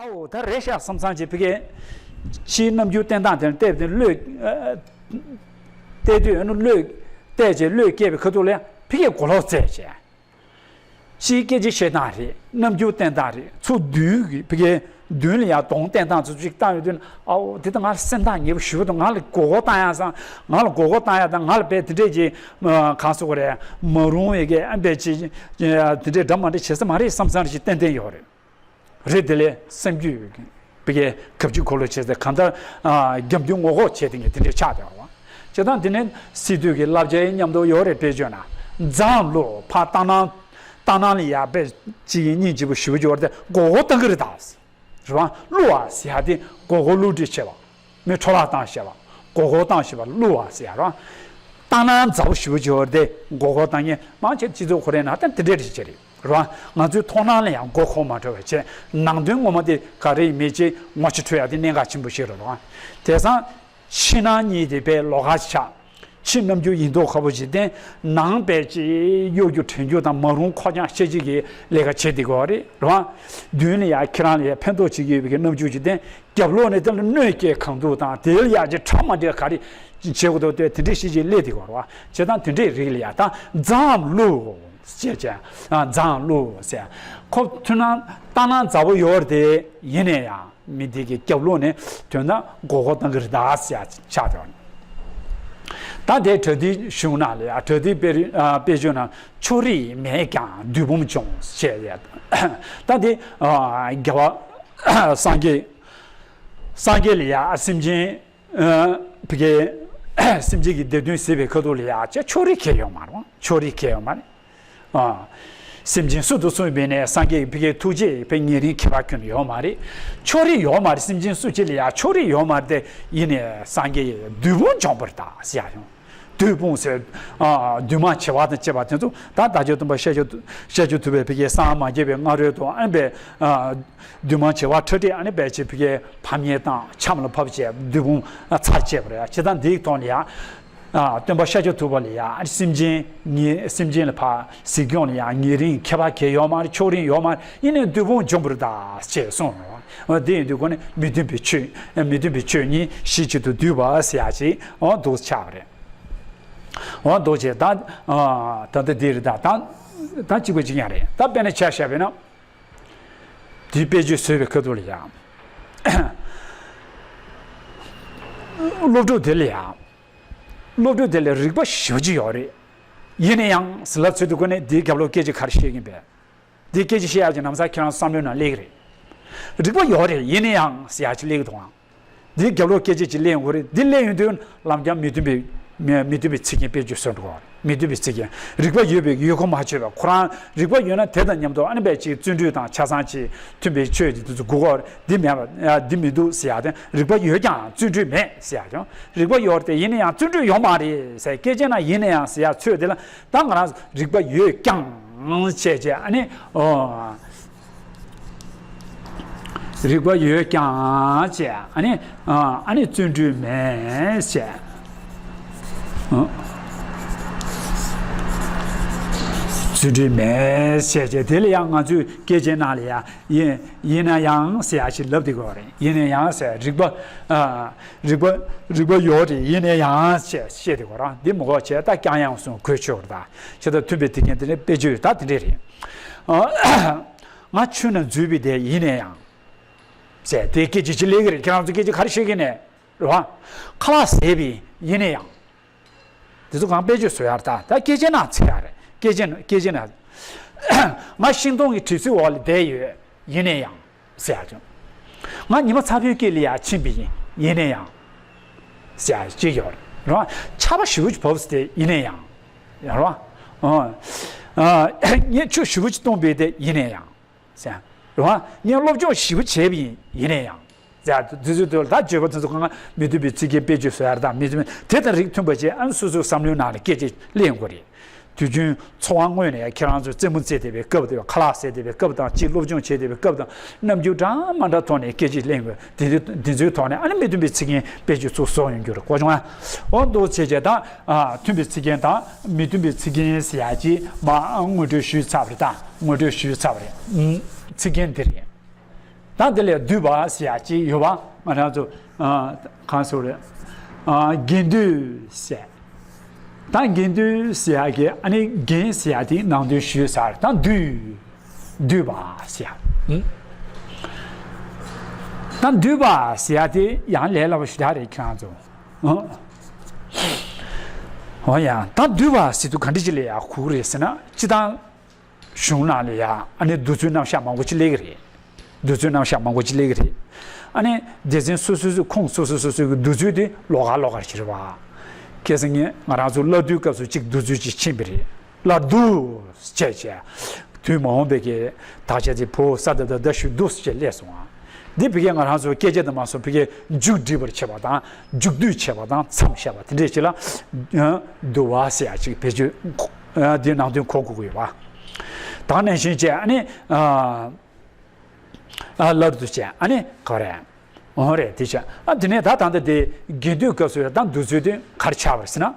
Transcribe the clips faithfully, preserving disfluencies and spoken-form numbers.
ཨོ་ད་རེད་ཤག་བསམ་བསམ་བྱས་ཕ་གིའི་ཕྱིའི་རྣམ་འགྱུར་བསྟན་སྟངས་དེ་ལ་བལྟས་པ་དེ་བློས་བལྟས་དུས་ཨ་ནི་བློས་བལྟས་བྱས་བློས་སྐྱེས་པའི་ཁ་ཐུག་ལ་ཡང་ཕ་གིའི་མགོ་ལོག་བཙལ་བྱས། ཕྱིའི་སྐད་ཆ་བཤད་སྟངས་རེད། རྣམ་འགྱུར་བསྟན་སྟངས་རེད། ཚུར་མདུན་གྱི་ཕ་གིའི་མདུན་ལ་ཡང་གདོང་བསྟན་སྟངས་ཚོ་ཅིག་བལྟ་ཡོང་དུས་ཨའོ་དེ་ལྟ་ང་ལ་སེམས་ཐག་ཉེ་པོ་ཞེ་པོ་འདུག་ང་ལ་མགོ་སྐོར་བཏང་ཡག་བསམ། ང་ལ་མགོ་སྐོར་བཏང་ཡག་དང་ང་ལ་དཔེ་དེ་འདྲས་ཀྱི་གང་ཟེར་དགོས་རེད། མ་རུང་བའི་གི་ཨ་དཔེ་ཅིག་དེ་འདྲས་འདྲ་མ་འདྲ་བྱེད་ས་མ་རེད་བསམ་བསམ་ཞིག་ཏན་ཏན་ཡོད་རེད། རེད། དེ་ལས་སེམས་རྒྱུད་ཕ་གིའི་གབ་ཅིག་འཁོར་ལོ་བྱས་ཏེ་གང་ལྟར་རྒྱབ་མདུན་ངོ་ལྐོག་བྱས་ཏེ་ངས་དེ་འདྲས་ཆགས་བསྡད་པ། བྱས་ཙང་དེ་ནས་སི་ཏུ་གི་བསླབ་བྱའི་མཉམ་དུ་ཡོད་རེད། དཔེ་བརྗོད་ན་མཛངས་བླུ་ཕར་ལྟ་སྣང་ལྟ་སྣང་ལ་ཡག་པས་ཅིག་གི་སྙིང་རྗེ་པོ་ཞེ་པོ་ཅིག་ཡོད་རེད་དེ་མགོ་སྐོར་བཏང་གི་རེད་ད། རེད་བ། བླུ་བ་ཟེར་ཡག་དེ་མགོ་སྐོར་བླུ་བྲིད་བྱས་པ། མི་འཕྲོ་བརླག་བཏང་བྱས་པ། མགོ་སྐོར་བཏང་བྱས་པ་བླུ་བ་ཟེར་ཡག་རེད་བ། ལྟ་སྣང་མཛངས་པོ་ཞེ་པོ་ཅིག་ཡོད་རེད་དེ་མགོ་སྐོར་བཏང་མཁན་མང་ཆེ་སྤྱི་ཚོགས་ཁོ་རའི་ནང་ད་དེ་འདྲས་རེད་ཅེས་རེད། རེད་བ། ང་ཚོའི་མཐོང་སྣང་ལ་ཡང་མགོ་འཁོར་མ་འགྲོ་བ་བྱས། ནང་དོན་ངོ་མ་དེ་ག་རེ་ཡིན་མིན་ཅིག་ངོ་ཤེས་འཕྲོད་ཡག་དེ་གནད་འགག་ཆེན་པོ་ཞིག་རེད་བ། དེང་སང་ཕྱི་ནང་གཉིས་དེ་དཔེ་ལོགས་ཀ་ཆགས། ཕྱི་རྣམ་འགྱུར་ཡིན་མདོག་ཁ་པོ་ཅིག་བསྟན། ནང་དཔེ་ཅིག་གཡོ་སྒྱུ་དྲན་སྒྱུ་དང་མ་རུང་ཁོག་རྐྱང་བཤད་ཅིག་གི་ལས་ཀ་བྱེད་བསྡད་ཀྱི་ཡོད་རེད། རེད་བ། མདུན་ལ་ཡང་ཁྱེད་རང་ལ་ཡང་ཕན་ཐོགས་བྱེད་ཀྱི་ཡོད་པའི་རྣམ་འགྱུར་ཅིག་བསྟན། རྒྱབ་ལོགས་ནས་དེ་ལ་གནོད་སྐྱེལ་གང་འདུག་དང་དེ་ལ་ཡང་ཅིག་ཁྲག་མ་འདྲེས་ག་རེ་བྱེད་དགོས་འདུག་དེ་དེ་འདྲས་བཤད་ཅིག་སླེབས་བསྡད་ཀྱི་ཡོད་རེད་བ། བྱས་ཙང་དེ་འདྲས་རིགས་ལ་ཡང་ད་མཛངས་བླུ་ཅེས་བྱས། མཛངས་བླུ་ཟེར། ཁོ་མཐུན་སྣང་ལྟ་སྣང་མཛངས་པོ་ཡོད་རེད་དེ་ཡིན་ནའི་ཡང་མི་དེ་གི་རྒྱབ་ལོགས་ནས་དོན་དག་མགོ་སྐོར་བཏང་གི་རེད་ད་ཟེར་ཡག་ཆགས་བསྡད་པ། ད་དེ་པྲ་ཏིའི་གཞུང་ནང་ལ་ཡང་པྲ་ཏིའི་དཔེ་རིས་ཨ་དཔེ་བརྗོད་ནང་ཕྱོགས་རིས་མེད་ཀྱང་བདུད་དཔུང་འཇོམས་ཞེས་ཡང་ད་དེ་ཨ་རྒྱལ་བ་སངས་རྒྱས་སངས་རྒྱས་ལ་ཡང་སེམས་ཅན་ཨ་ཕ་གིའི་སེམས་ཅན་གྱི་སྡིག་དོན་གཟིགས་པའི་ཁ་ཐུག་ལ་ཡང་ཅིག་ཕྱོགས་རིས་གང་ཡང་ཡོད་མ་རེད། ཕྱོགས་རིས་གང་ཡང་ཡོད་མ་རེད། ཨ། སེམས་ཅན་སུ་དང་སུ་ཡིན་པའི་ནས་སངས་རྒྱས་ཀྱི་ཕ་གིའི་ཐུགས་རྗེ་ཕར་ཉེ་རིང་ཁྱད་པར་ཁྱོན་ནས་ཡོད་མ་རེད། ཕྱོགས་རིས་ཡོད་མ་རེད། སེམས་ཅན་སུ་གཅིག་ལ་ཡང་ཕྱོགས་རིས་ཡོད་མ་རེད་དེ་ཡིན་ནའི་སངས་རྒྱས་ཀྱིས་བདུད་དཔུང་འཇོམས་པར་གདའ་ཟེར་ཡག་ཡོང་། བདུད་དཔུང་ཟེར། ཨ། བདུད་དམག་བྱེ་བ་དང་བཅས་པ་དེ་ཚོ་ད་བདག་ཅག་སྟོན་པ་ཤཱཀྱ་ཤཱཀྱ་ཐུབ་པས་ཕ་གིའི་སངས་མ་རྒྱས་པའི་སྔ་རོལ་དུ་ཨ་ནི་པའི། ཨ། བདུད་དམག་བྱེ་བ་ཁྲི་ཁྲི་ཨ་ནི་པའི་ཕ་གིའི་ཕམ་ཉེས་བཏང་ཆམ་ལ་ཕབ་བྱས་བདུད་དཔུང་ཚར་བཅད་པ་རེད། བྱས་ཙང་འདིའི་ཐོག་ནས་ཡང་། ཨ། སྟོན་པ་ཤཱཀྱ་ཐུབ་པ་ལ་ཡང་སེམས་ཅན་ཉེ་སེམས་ཅན་ལ་ཕར་གཟིགས་སྐྱོང་ལ་ཡང་ཉེ་རིང་ཁྱད་པར་གང་ཡང་ཡོད་མ་རེད། ཕྱོགས་རིས་ཡོད་མ་རེད། ཡིན་ནའི་བདུད་དཔུང་འཇོམས་པར་གདའ་ཞེས་གསུངས་རེད། འོ་དེ་ཡིན་དུས་ཁོ་ནི་མི་མཐུན་པའི་ཆོས་མི་མཐུན་པའི་ཆོས་གཉིས་གཞི་གཅིག་ཏུ་འདུས་པ་ཟེར་ཡག་ཅིག་འོ་འདུག་ཆགས་པ་རེད། འོ་འདུག་བྱས་ད་ཨ་ད་ལྟ་འདི་རེད། ད་ད་ད་གཅིག་པ་གཅིག་རྐྱང་རེད། ད་དཔེར་ན་ཆ་བཞག་པ་ཡིན་ན། དེའི་དཔེ་བརྗོད་བཟོས་པའི་ཁ་ཐུག་ལ་ཡང་། སློབ་ཕྲུག་དེ་ལ་ཡང་། སློབ་ཕྲུག་དེ་ལ་རིག་པ་ཞེ་པོ་ཅིག་ཡོད་རེད། ཡིན་ན་ཡང་ཟེར་ལབ་ཚོད་དུ་ཁོ་ནས་དེའི་རྒྱབ་ལོགས་སྐད་ཆ་ག་རེ་བཤད་ཀྱིན་པས། དེའི་སྐད་ཆ་བཤད་ཡག་ཅིག་ནམ་ཟླ་ཁྱེད་རང་བསམ་བློའི་ནང་སླེབས་ཀྱི་རེད། རིག་པ་ཡོད་རེད། ཡིན་ན་ཡང་ཟེར་ཡག་ཅིག་སླེབས་ཀྱི་འདུག་ཨང་། འདིའི་རྒྱབ་ལོགས་སྐད་ཆ་ཅིག་གླེང་དགོས་རེད། འདི་གླེང་ཡོང་དུས་ལམ་རྒྱང་མི་མཐུན་པའི་མི་མི་མཐུན་པའི་ཚིག་རྒྱན་དཔེ་བརྗོད་བཟོ་འགྲོ་བ་རེད། མི་མཐུན་པའི་ཚིག་རྒྱན། རིག་པ་ཡོད་པའི་ཡོད་ཁོ་མ་ཆོད་པ་ཁོ་རང་རིག་པ་ཡོད་ན་དེ་དང་མཉམ་དུ་ཨ་ནི་པའི་ཅིག་བརྩོན་འགྲུས་དང་ཆ་ཚང་ཅིག་མཐུན་པའི་ཆོས་ཅིག་དེ་ཚོ་དགོས་ཀྱི་རེད། འདི་མེད་པ་འདི་མི་འདུག་ཟེར་ཡག་དེ་རིག་པ་ཡོད་ཀྱང་བརྩོན་འགྲུས་མེད་ཟེར་ཡག་ཀྱང་རིག་པ་ཡོད་རེད་དེ་ཡིན་ན་ཡང་བརྩོན་འགྲུས་ཡོད་མ་རེད་ཟེར། སྐད་ཆ་ན་ཡིན་ན་ཡང་ཟེར་ཡག་ཚོད་དེ་ལ་ད་ང་རང་རིག་པ་ཡོད་ཀྱང་བྱས་བྱས་ཨ་ནི་ཨོ། རིག་པ་ཡོད་ཀྱང་བྱས་ཨ་ནི་ཨ་ནི་བརྩོན་འགྲུས་མེད་བྱས། བརྩོན་འགྲུས་མེད་བྱས་བྱས་དེ་ལ་ཡང་ང་ཚོས་སྐད་ཆའི་ནང་ལ་ཡང་ཡིན་ཡིན་ན་ཡང་ཟེར་ཡག་ཞིག་ལབ་བསྡད་ཀྱི་ཡོད་རེད། ཡིན་ན་ཡང་ཟེར་རིག་པ་རིག་པ་རིག་པ་ཡོད་རེད། ཡིན་ན་ཡང་བྱས་བཤད་བསྡད་ཀྱི་ཡོད་རེད། འདི་མི་དགོས་བྱས་ད་ཀྱང་ཡང་གསུང་གོ་ཆོད་རེད། ད་བྱས་ད་མཐུན་པའི་ཐེག་ཆེན་དེ་ནི་དཔེ་བརྗོད་ད་དེ་འདྲས་རེད། ང་ཆུ་ན་འཛུལ་བའི་དེ་ཡིན་ན་ཡང་། ཟེར་དེ་སྐད་ཆ་ཅིག་སླེབས་ཀྱི་རེད། ཁྱེད་རང་ཚོ་སྐད་ཆ་ག་རེ་བཤད་ཀྱི་ནས་རེད་བ། ཁ་ལག་ཟས་པའི་ཡིན་ན་ཡང་། དེ་ཚོ་གང་དཔེ་བརྗོད་བཟོ་ཡག་རེད། ད་ད་སྐད་ཆའི་ནང་ཚིག་ཡག་རེད། སྐད་ཆའི་ནང་སྐད་ཆའི་ནང་། ང་ཤིང་སྡོང་གི་གྲིབ་བསིལ་འོག་ལ་བསྡད་ཡོད་ཡིན་ན་ཡང་། ཟེར་ཡག་བྱུང་། ང་ཉི་མ་ཚ་པོའི་དཀྱིལ་ལ་ཡར་ཕྱིན་པ་ཡིན་ཡིན་ན་ཡང་། ཟེར་ཡག་ཅིག་ཡོད་རེད་བ། ཆར་པ་ཞེ་པོ་ཅིག་བབས་སོང་སྟེ་ཡིན་ན་ཡང་། ཡོད་རེད་བ། ཨོ། ཨ། ངས་ཆུ་ཞེ་པོ་ཅིག་བཏུངས་པས་དེ་ཡིན་ན་ཡང་། ཟེར། རེད་བ། ངས་སློབ་སྦྱོང་ཞེ་པོ་བྱས་པ་ཡིན་ཡིན་ན་ཡང་། ཟེར། དུས་ཚོད་དུ་ད་བརྗོད་པ་དེ་ཚོ་གང་མི་མཐུན་པའི་ཚིག་རྒྱན་དཔེ་བརྗོད་བཟོ་ཡག་དང་མི་མཐུན་པའི་དེ་དང་རིགས་མཐུན་པ་བྱས་ཨ་ནི་སོ་སོའི་བསམ་བློའི་ནང་ལ་སྐད་ཆ་གླེང་དགོས་རེད། དུས་རྒྱུན་འཚོ་བ་དངོས་ནས་ཁྱེད་རང་ཚོས་རྩེད་མོ་རྩེ་བསྡད་པའི་སྐབས་དང་ཁ་ལག་ཟས་བསྡད་པའི་སྐབས་དང་གཅིག་སློབ་སྦྱོང་བྱེད་བསྡད་པའི་སྐབས་དང་རྣམ་འགྱུར་འདྲ་མ་འདྲ་ཐོག་ནས་སྐད་ཆ་གླེང་དགོས། དེ་དེ་དེ་ཚོའི་ཐོག་ནས་ཨ་ནི་མི་མཐུན་པའི་ཚིག་རྒྱན་དཔེ་བརྗོད་ཚུར་བཟོ་ཡོང་རྒྱུ་རེད། གོ་བྱུང་ཨ། འོ་འདུག་བྱས་བྱས་ད་མཐུན་པའི་ཚིག་རྒྱན་དང་མི་མཐུན་པའི་ཚིག་རྒྱན་ཟེར་ཡག་ཅིག་མར་ངོ་སྤྲོད་ཞུས་ཚར་བ་རེད། ད་ངོ་སྤྲོད་ཞུས་ཚར་བ་རེད། ཚིག་རྒྱན་འདི་རེད། ད་དེ་ལས་བསྡུས་པ་ཟེར་ཡག་ཅིག་ཡོད་པ། ང་རང་ཚོ་ཨ་གང་ཟེར་རེད། ཨ་དགེ་འདུན་ཟེར། ད་དགེ་འདུན་ཟེར་ཡག་གི་ཨ་ནི་རྒན་ཟེར་ཡག་དེ་ནང་དོན་ཞུས་ཚར། ད་བསྡུས་བསྡུས་པ་ཟེར་ཡག་ཨ། ད་བསྡུས་པ་ཟེར་ཡག་དེ་ཡང་ལས་སླ་པོ་ཞེ་དྲག་རེད་ཁྱེད་རང་ཚོ། ཨ། འོ་ཡ། ད་བསྡུས་པ་ཟེར་དུས་ག་འདྲ་ཅིག་ལ་ཡག་གོ་གི་རེད་ཟེར་ན། སྤྱིར་བཏང་གཞུང་ནང་ལ་ཡ་ཨ་ནི་བསྡུས་ཚུལ་རྣམ་གཞག་མང་པོ་ཅིག་སླེབས་ཀྱི་རེད། བསྡུས་ཚུལ་རྣམ་གཞག་མང་པོ་ཅིག་སླེབས་ཀྱི་རེད། ཨ་ནི་སྡེ་ཚན་སོ་སོ་སོ་ཁོངས་སོ་སོ་སོ་སོའི་གི་བསྡུས་ཚུལ་དེ་ལོགས་ཀ་ལོགས་ཀར་ཕྱེ་རེད་བ། ཁ་སང་ངས་ང་རང་ཚོ་བླ་བསྡུའི་སྐབས་སུ་གཅིག་བསྡུས་ཚུལ་གཅིག་ཕྱིན་པ་རེད། བླ་བསྡུ་བྱས་བྱས། དུས་མ་འོངས་པའི་གི་དག་ཆ་དེ་བོ་ས་ད་ད་ད་ཞུ་བསྡུ་བྱས་སླེབས་སོང་ང་། འདི་ཕ་གིའི་ང་རང་ཚོ་སྐད་ཆ་དུ་མ་སོང་ཕ་གིའི་མཇུག་སྒྲིལ་བར་བྱེད་པ་དང་མཇུག་བསྡུ་བྱེད་པ་དང་མཚམས་བཞག་པ་དེ་འདྲས་ཅིག་ལ་བསྡུ་བ་ཟེར་ཡག་ཅིག་བེད་སྤྱོད། ཨ་འདིའི་ནང་དོན་གོ་དགོས་ཀྱི་ཡོད་པ། ད་ནང་བཞིན་བྱས་ཨ་ནི་ཨ་ཨ་བླ་བསྡུ་བྱས་ཨ་ནི་ག་རེ། འོ་རེད་དེ་བྱས་ཨ་དེ་ནས་ད་ད་ལྟ་དེ་དགེ་འདུན་སྐབས་སུ་ཡང་ད་བསྡུ་ཚུལ་དེ་ག་རེ་ཆགས་པ་རེད་ཟེར་ན།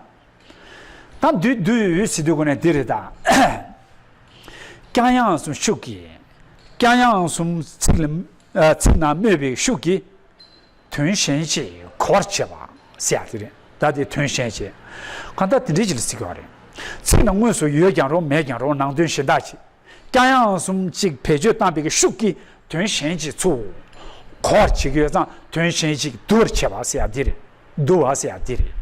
ད་བསྡུས་བསྡུས་ཟེར་དུས་གོ་ནས་འདི་རེད་ད། ཀྱང་ཡང་གསུམ་ཤུགས་ཀྱིས། ཀྱང་ཡང་གསུམ་ཚིག་ལ་ཨ་ཚིག་ནང་སྨོས་པའི་ཤུགས་ཀྱིས། དོན་གཞན་ཅིག་གོ་བར་བྱེད་པ་ཟེར་ཡག་དེ་རེད། ད་དེ་དོན་གཞན་ཅིག་གང་ལྟར་དེ་འདྲའི་ཅིག་ལ་ཟེར་གྱི་ཡོད་རེད། ཚིག་ནང་དངོས་སུ་ཡོད་ཀྱང་རུང་མེད་ཀྱང་རུང་ནང་དོན་གཞན་དག་ཅིག་ཀྱང་ཡང་གསུམ་གཅིག་བེད་སྤྱོད་བཏང་པའི་གི་ཤུགས་ཀྱིས་དོན་གཞན་གཅིག་ཚུར་གོ་བར་བྱེད་ཀྱི་ཡོད་ཙང་དོན་གཞན་གཅིག་བསྡུ་བར་བྱེད་པ་ཟེར་ཡག་འདི་རེད། བསྡུ་བ་ཟེར་ཡག་འདི་རེད།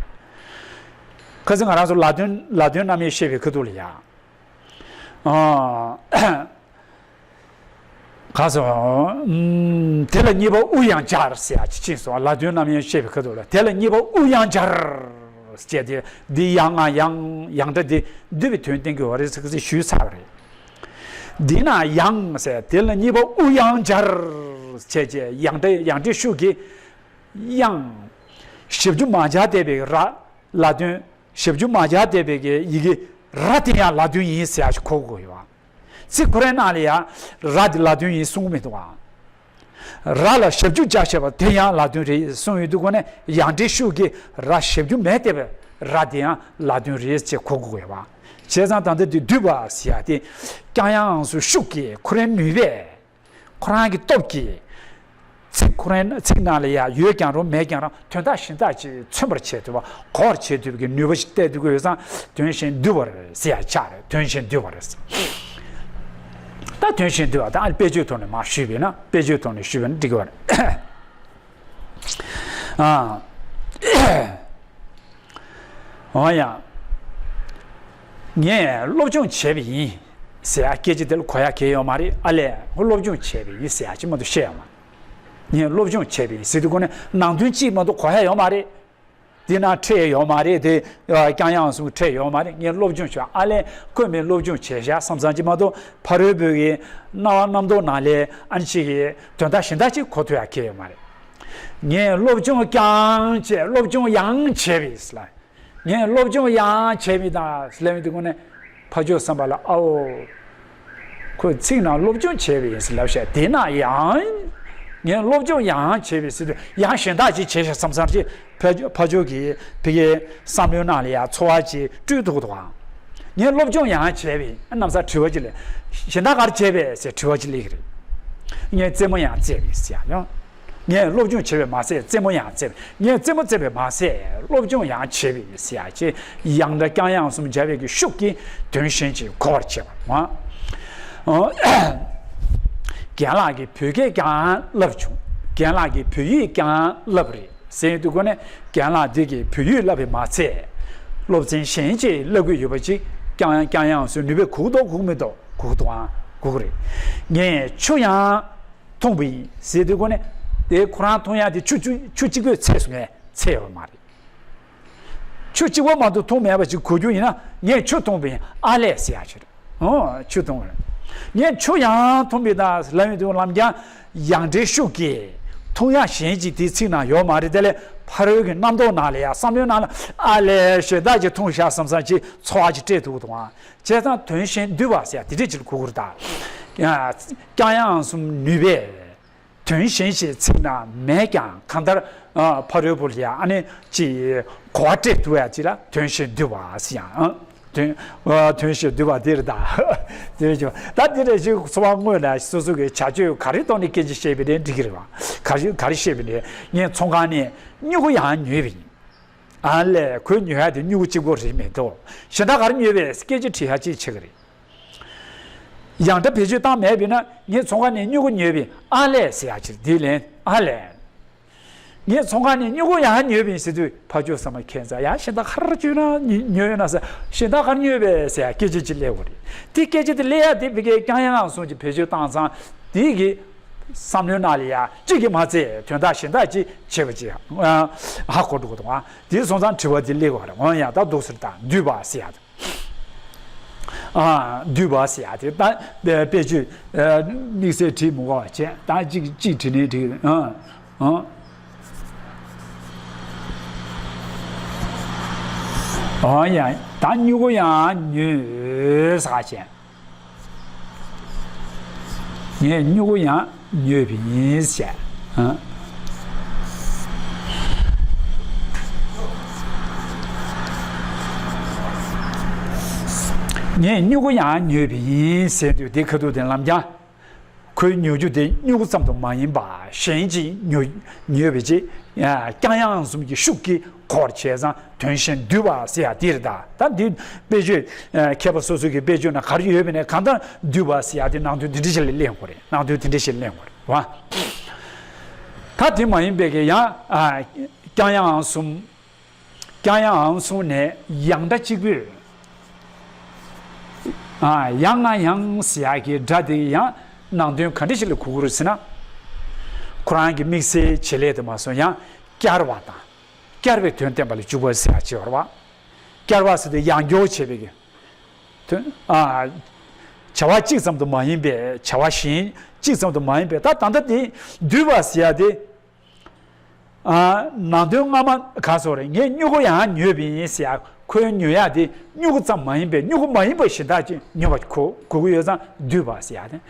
ཁ་སང་ང་རང་ཚོ་ལ་དོན་ལ་དོན་རྣམ་དབྱེ་བཤད་པའི་ཁ་ཐུག་ལ་ཡ། ཨ། ག་སོ། ཨམ། དེ་ལ་གཉིས་པ་དབུ་ཡང་སྦྱར་ཟེར་ཡག་ཅིག་ཕྱིན་སོང་། ལ་དོན་རྣམ་དབྱེ་བཤད་པའི་ཁ་ཐུག་ལ་དེ་ལ་གཉིས་པ་དབུ་ཡང་སྦྱར་ཟེར་ཏེ་འདི་ཡང་ང་ཡང་ཡང་སྒྲ་འདི་བསྡུས་པའི་དོན་བསྟན་གྱི་ཡོད་རེད་ཟེར་ཞུས་ཚར་བ་རེད། འདི་ན་ཡང་ཟེར་དེ་ལ་གཉིས་པ་དབུ་ཡང་སྦྱར་བྱས་བྱས་ཡང་སྒྲ་ཡང་སྒྲའི་ཤུགས་ཀྱིས་ཡང་། ཞབས་ཀྱུ་མ་སྦྱར་བསྡད་པའི་ར་ལ་དོན། ཞབས་ཀྱུ་མ་སྦྱར་བསྡད་པའི་གི་ཡི་གེ་ར་དེ་ཡང་ལ་དོན་ཡིན་ཟེར་ཡག་ཞིག་གོ་དགོས་ཡོད་པ། ཚིག་ཁོ་རའི་ནང་ལ་ཡང་ར་དེ་ལ་དོན་ཡིན་གསུངས་མི་འདུག་ག་ར་ལ་ཞབས་ཀྱུ་སྦྱར་བྱས་པ་དེ་ཡང་ལ་དོན་རེད་གསུངས་ཡོད་དུས་གོ་ནས་ཡང་སྒྲའི་ཤུགས་ཀྱིས་ར་ཞབས་ཀྱུ་མེད་བསྡད་པའི་ར་དེ་ཡང་ལ་དོན་རེད་ཅེས་གོ་དགོས་ཡོད་པ། བྱས་ཙང་ད་ལྟ་དེ་བསྡུས་པ་ཟེར་ཡག་དེ་ཀྱང་ཡང་གསུམ་ཤུགས་ཀྱིས་ཁོ་རའི་ནུས་པས། ཁོ་རང་གི་སྟོབས་ཀྱིས། ཚིག་ཁོ་རང་ཚིག་ནང་ལ་ཡང་ཡོད་ཀྱང་རུང་མེད་ཀྱང་རུང་དོན་དག་གཞན་དག་ཅིག་མཚོན་པར་བྱེད་ཐུབ་པ་གོ་བར་བྱེད་ཐུབ་པའི་ནུས་པ་ཞིག་གཏད་ཐུབ་ཀྱི་ཡོད་ཙང་དོན་གཞན་བསྡུས་པ་རེད་ཟེར་ཡག་ཆགས་རེད། དོན་གཞན་བསྡུས་པ་རེད། ད་དོན་གཞན་བསྡུས་པ་ད་ཨ་ནི་དཔེ་བརྗོད་ཐོག་ནས་མར་ཞུས་པས་ན་དཔེ་བརྗོད་ཐོག་ནས་ཞུས་པས་ན་འགྲིག་གི་རེད། ཨ། འོ་ཡ། ངས་སློབ་སྦྱོང་བྱས་པ་ཡིན་ཟེར་ཡག་སྐད་ཆ་དེ་ལ་གོ་ཡག་གང་ཡང་ཡོད་མ་རེད། ཨ་ལས་ཁོ་སློབ་སྦྱོང་བྱས་པ་ཡིན་ཟེར་ཡག་ཅིག་མ་གཏོགས་བཤད་ཡོད་མ་རེད། ངས་སློབ་སྦྱོང་བྱས་པ་ཡིན་ཟེར་དུས་གོ་ནས་ནང་དོན་གཅིག་མ་གཏོགས་གོ་ཡག་ཡོད་མ་རེད། དེ་ན་ཁྲིད་ཡོད་མ་རེད་དེ། ཀྱང་ཡང་གསུམ་ཁྲིད་ཡོད་མ་རེད། ངས་སློབ་སྦྱོང་བྱས། ཨ་ལས་ཁོས་མིན་སློབ་སྦྱོང་བྱས་ཤག་བསམ་བསམ་ཅིག་མ་གཏོགས་ཕ་རོལ་པོའི་གི་རྣ་བ་རྣམ་རྟོག་ནང་ལས་ཨ་ནི་ཅིག་གི་དོན་དག་གཞན་དག་ཅིག་གོ་ཐུབ་ཡག་གང་ཡང་ཡོད་མ་རེད། ངས་སློབ་སྦྱོང་ཀྱང་བྱས་སློབ་སྦྱོང་ཡང་བྱས་པས་ལ། ངས་སློབ་སྦྱོང་ཡང་བྱས་པས་དང་ལབ་ཡོང་དུས་གོ་ནས་ཕར་ཕྱོགས་བསམ་པ་ལ་ཨའོ། ཁོས་ཚིག་ནང་སློབ་སྦྱོང་བྱས་པ་ཡིན་ཟེར་ལབ་ཤག་དེ་ན་ཡང་། ངས་སློབ་སྦྱོང་ཡང་བྱས་པ་ཟེར་དུས་ཡང་གཞན་དག་ཅིག་བྱས་ཤག་བསམ་བསམ་ཅིག་ཕ་ཕ་ཕྱོགས་ཀྱི་ཕ་གིའི་བསམ་བློའི་ནང་ལ་ཡང་ཚོར་བ་ཅིག་སྤྲོས་ཐུབ་ཀྱི་འདུག་ཨང་། ངས་སློབ་སྦྱོང་ཡང་བྱས་པས་ཨ་གནམ་ས་དྲི་བ་ཅིག་སླེབས། གཞན་དག་ག་རེ་བྱས་པས་ཟེར་དྲི་བ་ཅིག་སླེབས་ཀྱི་རེད། ངས་རྩེད་མོ་ཡང་རྩེས་པས་ཟེར་ཡང་། ངས་སློབ་སྦྱོང་བྱས་པས་མ་ཟད་རྩེད་མོ་ཡང་རྩེས་པས། ངས་རྩེད་མོ་རྩེས་པས་མ་ཟད་སློབ་སྦྱོང་ཡང་བྱས་པས་ཟེར་ཡག་ཅིག་ཡང་སྒྲ་ཀྱང་ཡང་གསུམ་སྦྱར་བའི་གི་ཤུགས་ཀྱིས་དོན་གཞན་ཅིག་གོ་བར་བྱེད་པ། རྒན་ལགས་ཀྱིས་བོད་སྐད་ཀྱང་བསླབས་བྱུང་། རྒན་ལགས་ཀྱིས་བོད་ཡིག་ཀྱང་བསླབས་རེད་ཟེར་དུས་གོ་ནས་རྒན་ལགས་འདི་གིས་བོད་ཡིག་བསླབས་པས་མ་ཚད་སློབ་ཚན་གཞན་ཅིག་བསླབ་དགོས་ཡོད་པ་ཅིག་ཀྱང་ཡང་ཀྱང་ཡང་གསུམ་ནུས་པས་གོ་གི་འདུག་གོ་གི་མི་འདུག་གོ་གི་འདུག་ཨང་གོ་གི་རེད། ངས་ཆུ་ཡང་འཐུང་པ་ཡིན་ཟེར་དུས་གོ་ནས་དེ་ཁོ་རང་འཐུང་ཡག་དེ་ཆུ་ཆུ་ཆུ་གཅིག་པོས་ཚད་སོང་ངས་ཚད་ཡོད་མ་རེད། ཆུ་གཅིག་པོ་མ་གཏོགས་འཐུང་མེད་པ་ཅིག་གོ་རྒྱུ་ཡིན་ན་ངས་ཆུ་འཐུང་པ་ཡིན་ཨ་ལས་ཟེར་ཡག་ཆེ་རེད། ཨོ་ཆུ་འཐུང་རེད། ངས་ཆུ་ཡང་འཐུང་པ་ཡིན་ད་ལབ་ཡོང་དུས་ལམ་རྒྱང་ཡང་སྒྲའི་ཤུགས་ཀྱིས་འཐུང་ཡག་གཞན་ཅིག་དེའི་ཚིག་ནང་ཡོད་མ་རེད། དེ་ལས་ཕ་རོལ་གྱི་རྣམ་རྟོག་ནང་ལ་ཡང་བསམ་བློའི་ནང་ལ་ཨ་ལས་ཞེ་དྲག་ཅིག་འཐུང་ཤག་བསམ་བསམ་ཅིག་ཚོར་བ་ཅིག་སྤྲད་ཐུབ་ཀྱི་འདུག་ཨང་། བྱས་ཙང་དོན་གཞན་བསྡུས་པ་ཟེར་ཡག་དེ་འདྲས་ཅིག་གོ་གི་རེད་ད། ཀྱང་ཡང་གསུམ་ནུས་པས། དོན་གཞན་ཞིག་ཚིག་ན་མེད་ཀྱང་གང་ལྟར་ཨ་ཕ་རོལ་པོ་ལ་ཡང་ཨ་ནི་ཅིག་གོ་བ་སྤྲད་ཐུབ་ཡག་ཅིག་ལ་དོན་གཞན་བསྡུས་པ་ཟེར་ཡང་ཨ་ དོན་ཨ་དོན་བཤད་བསྡུས་པ་འདིར་གདའ། དོན་བཤད་ད་འདི་འདྲ་ཞིག་འཚོ་བ་དངོས་ལ་སོ་སོ་གི་བྱ་སྤྱོད་ག་རེ་ཐོག་ནས་སྐད་ཆ་བཤད་པ་ཡིན་ནའི་འགྲིག་གི་རེད་བ། ག་རེ་ག་རེ་བཤད་པ་ཡིན་ནའི་ངས་ཚོང་ཁང་ནས་སྨྱུ་གུ་ཡང་ཉོས་པ་ཡིན། ཨ་ལས་ཁོས་ཉོ་ཡ་དེ་སྨྱུ་གུ་གཅིག་པོ་རེད་མི་འདུག་གཞན་དག་ག་རེ་ཉོས་པས་སྐད་ཆ་དྲི་ཡ་ཅིག་བྱེད་ཀྱི་རེད། ཡང་སྒྲ་བེད་སྤྱོད་བཏང་མེད་པས་ན་ངས་ཚོང་ཁང་ནས་སྨྱུ་གུ་ཉོས་པས་ཨ་ལས་ཟེར་ཡ་ཅིག་འདི་ལན་ཨ་ལས། ངས་ཚོང་ཁང་ནས་སྨྱུ་གུ་ཡང་ཉོས་པ་ཡིན་ཟེར་དུས་ཕར་ཕྱོགས་ཚང་མ་ཁྱད་མཚར་ཡ་གཞན་དག་ག་རེ་བྱོས་ན་ཉོས་ཡོད་ན་ཟེར། གཞན་དག་ག་རེ་ཉོས་པས་ཟེར་ཡ་སྐད་ཆ་ཅིག་སླེབས་དགོས་རེད། དེ་སྐད་ཆ་དེ་སླེབས་ཡ་དེ་བི་ཀའི་ཀྱང་ཡང་ཨང་གསུམ་གྱི་བེད་སྤྱོད་བཏང་ཙང་དེ་གི་བསམ་བློའི་ནང་ལ་ཡ་གཅིག་གིས་མ་ཚད་དོན་དག་གཞན་དག་ཅིག་བྱེད་པ་ཅིག་ཧ་གོ་འགྲོ་གི་འདུག་ཨ། དེ་སོང་ཙང་དྲི་བ་དེ་སླེབས་དགོས་རེད། འོ་ཡ་ད་འདུག་ཟེར་ད་འདུས་པ་ཟེར་ཡ་དེ། ཨ་འདུས་པ་ཟེར་ཡ་དེ་ད་དཔེ་བརྗོད་དམིགས་བསལ་བྲིས་མི་དགོས་པ་བྱས་ད་གཅིག་གཅིག་བྲིས་ནས་བྲིས། ཨ་ཨ་ཨ་ཡ་ད་སྨྱུ་གུ་ཡང་ཉོས་ཟེར་བྱས། ངས་སྨྱུ་གུ་ཡང་ཉོས་པ་ཡིན་ཟེར། ཨ། ངས་སྨྱུ་གུ་ཡང་ཉོས་པ་ཡིན་ཟེར་དུས་དེ་ཁ་ཐུག་དེ་ལམ་རྒྱང་། ཁོའི་ཉོ་རྒྱུ་དེ་སྨྱུ་གུ་ཙམ་དུ་མ་ཡིན་པ་གཞན་གྱིས་ཉོ་ཉོས་པའི་ཅིག་ཀྱང་ཡང་གསུམ་གྱི་ཤུགས་ཀྱིས་གོ་བར་བྱས་ཙང་དོན་གཞན་འདུས་པ་ཟེར་ཡ་དེ་རེད་ད། ད་འདི་དཔེ་བརྗོད་མཁས་པ་སོ་སོ་གི་དཔེ་བརྗོད་ན་ག་རེ་ཡོད་པ་ཡིན་ནའི་གང་ལྟར་འདུས་པ་ཟེར་ཡ་དེ་ནང་དོན་དེ་འདྲ་ཞིག་ལ་གླེང་དགོས་རེད། ནང་དོན་དེ་འདྲ་ཞིག་གླེང་དགོས་རེད་བ། ད་དེ་མ་ཡིན་པའི་གི་ཡང་ཀྱང་ཡང་གསུམ། ཀྱང་ཡང་གསུམ་ནས་ཡང་སྒྲ་གཅིག་པུས། ཨ་ཡང་ང་ཡང་ཟེར་ཡག་གི་སྒྲ་དེ་ཡང་ནང་དོན་ག་འདྲ་ཞིག་ལ་གོ་གི་རེད་ཟེར་ན། ཁོ་རང་གི་དམིགས་བསལ་བྱེད་ལས་དེ་མ་སོང་ཡང་བསྐྱར་བ་དང་། བསྐྱར་བའི་དོན་བསྟན་པ་ལ་འཇུག་པ་ཟེར་ཡག་ཅིག་ཡོད་རེད་བ། བསྐྱར་བ་ཟེར་དུས་ཡང་སྐྱར་བྱས་པའི་གི་དོན། ཨ་བྱ་བ་གཅིག་ཙམ་དུ་མ་ཡིན་པའི་བྱ་བ་གཞན་གཅིག་ཙམ་དུ་མ་ཡིན་པའི་ད་ད་ལྟ་དེ་འདུས་པ་ཟེར་ཡག་དེ། ཨ་ནང་དོན་སྔ་མ་ག་སོགས་རེད། ངས་སྨྱུ་གུ་ཡང་ཉོས་པ་ཡིན་ཟེར་ཡ། ཁོས་ཉོ་ཡ་དེ་སྨྱུ་གུ་ཙམ་མ་ཡིན་པའི་སྨྱུ་གུ་མ་ཡིན་པ་གཞན་དག་ཅིག་ཉོ་བ་གོ་གོ་གི་ཡོད་ཙང་འདུས་པ་ཟེར་ཡ་དེ།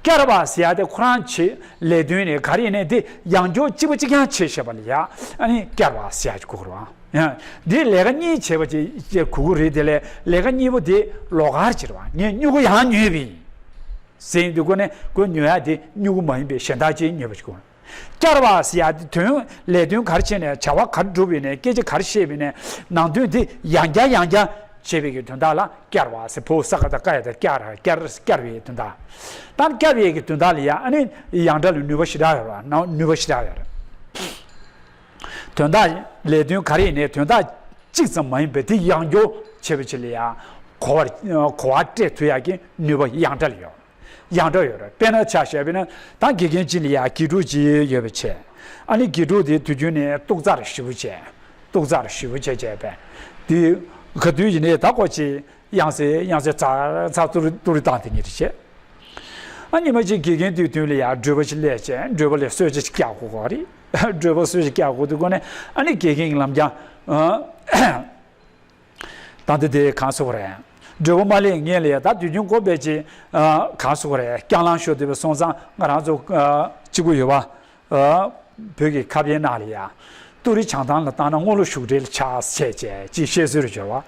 བསྐྱར་བ་ཟེར་ཡ་དེ་ཁོ་རང་བྱེད་ལས་དོན་ནི་ག་རེ་ཡིན་ནའི་དེ་ཡང་བསྐྱར་གཅིག་པ་གཅིག་རྐྱང་བྱེད་ཤེས་པ་ལ་ཡ་ཨ་ནི་བསྐྱར་བ་ཟེར་ཡ་ཅིག་གོ་གི་རེད་བ། ཡང་འདི་ལས་ཀ་གཉིས་བྱེད་པ་ཅིག་ཅིག་གོ་གི་རེད། དེ་ལས་ལས་ཀ་གཉིས་པོ་དེ་ལོགས་ཀར་བྱེད་རེད་བ། ངས་སྨྱུ་གུ་ཡང་ཉོས་པ་ཡིན་ཟེར་ཡིན་དུས་ཁོ་ནས་ཁོས་ཉོ་ཡ་དེ་སྨྱུ་གུ་མ་ཡིན་པའི་གཞན་དག་ཅིག་ཉོས་པ་ཅིག་གོ། བསྐྱར་བ་ཟེར་ཡ་དེ་དོན་ལས་དོན་ག་རེ་བྱས་ནས་བྱ་བ་ག་རེ་བསྒྲུབས་པ་ཡིན་ནས་སྐད་ཆ་ག་རེ་བཤད་པ་ཡིན་ནས་ནང་དོན་དེ་ཡང་བསྐྱར་ཡང་བསྐྱར་བྱེད་པའི་གི་དོན་དག་ལ་བསྐྱར་བ་ཟེར། བོ་ས་ཀ་ད་ཀ་ཡ་ད་བསྐྱར་བསྐྱར་བསྐྱར་བའི་དོན་དག་ད་བསྐྱར་བའི་གི་དོན་དག་ལ་ཡང་ཨ་ནི་ཡང་སྒྲ་ལ་ནུས་པ་ཞེ་དྲག་ཡོད་རེད་བ། ནུས་པ་ཞེ་དྲག་ཡོད་རེད། དོན་དག་ལས་དོན་ག་རེ་ཡིན་ནའི་དོན་དག་གཅིག་ཙམ་མ་ཡིན་པའི་དེ་ཡང་བསྐྱར་བྱེད་པ་ཅིག་ལ་ཡང་གོ་བར་གོ་བ་སྤྲད་ཐུབ་ཡག་གི་ནུས་པ་ཡང་སྒྲ་ལ་ཡོད། ཡང་སྒྲ་ཡོད་རེད། དཔེར་ན་ཆ་བཞག་པ་ན་ད་དགེ་རྒན་གཅིག་ལ་ཡ་དགེ་ཕྲུག་ཅིག་ཡོད་པ་བྱས། ཨ་ནི་དགེ་ཕྲུག་དེ་དུས་རྒྱུན་ནས་ཏོག་ཙམ་ཞེ་པོ་བྱས། ཏོག་ཙམ་ཞེ་པོ་བྱས་བྱས་པས། དེ་ག་དུས་ཡིན་ནའི་ད་ཁོ་ཅིག་དབྱངས་གསལ་དབྱངས་གསལ་ཚར་ཚར་ཏུ་རི་ཏུ་རི་བཏང་དེ་ཉིད་རེད་བྱས། ཨ་ཉི་མ་གཅིག་དགེ་རྒན་དུས་སྟོན་ལ་ཡ་བགྲོད་པ་ཅིག་སླེབས་བྱས། བགྲོད་པ་ལ་གསོལ་ཇ་ཅིག་བཀྱག་དགོས་ཀྱི་རེད། བགྲོད་པ་གསོལ་ཇ་བཀྱག་དགོས་དུས་ཁོ་ནས་ཨ་ནི་དགེ་རྒན་གྱི་ལམ་རྒྱང་། ད་ལྟ་དེ་གང་སོགས་རེད། བགྲོད་པ་མ་སླེབས་སྔོན་ལ་ཡ་ད་དུས་རྒྱུན་ཁོ་དཔེ་ཅིག་གང་སོགས་རེད། རྐྱང་ལངས་ཤོར་བསྡད་པ་སོང་ཙང་ང་རང་ཚོ་གཅིག་པུ་ཡོད་པ། བོད་ཀྱི་ཁ་དཔེའི་ནང་ལ་ཡ། ཏུ་རི་བྱང་ཐང་ལ་བཏང་ན་སྔོ་ལོ་བཞུགས་གྲལ་ལ་ཆགས་བྱས་བྱས་ཅིག་བཤད་སྲོལ་རེ་འབྱོར་བ།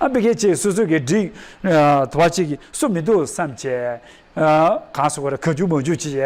ཨ་ཕ་གི་ཅིག་སོ་སོ་གི་འགྲིག་དུ་བ་ཅིག་སུ་མི་འདུག་བསམ་བྱས། གང་སོགས་རེད། གང་བྱུང་མང་བྱུང་ཅིག་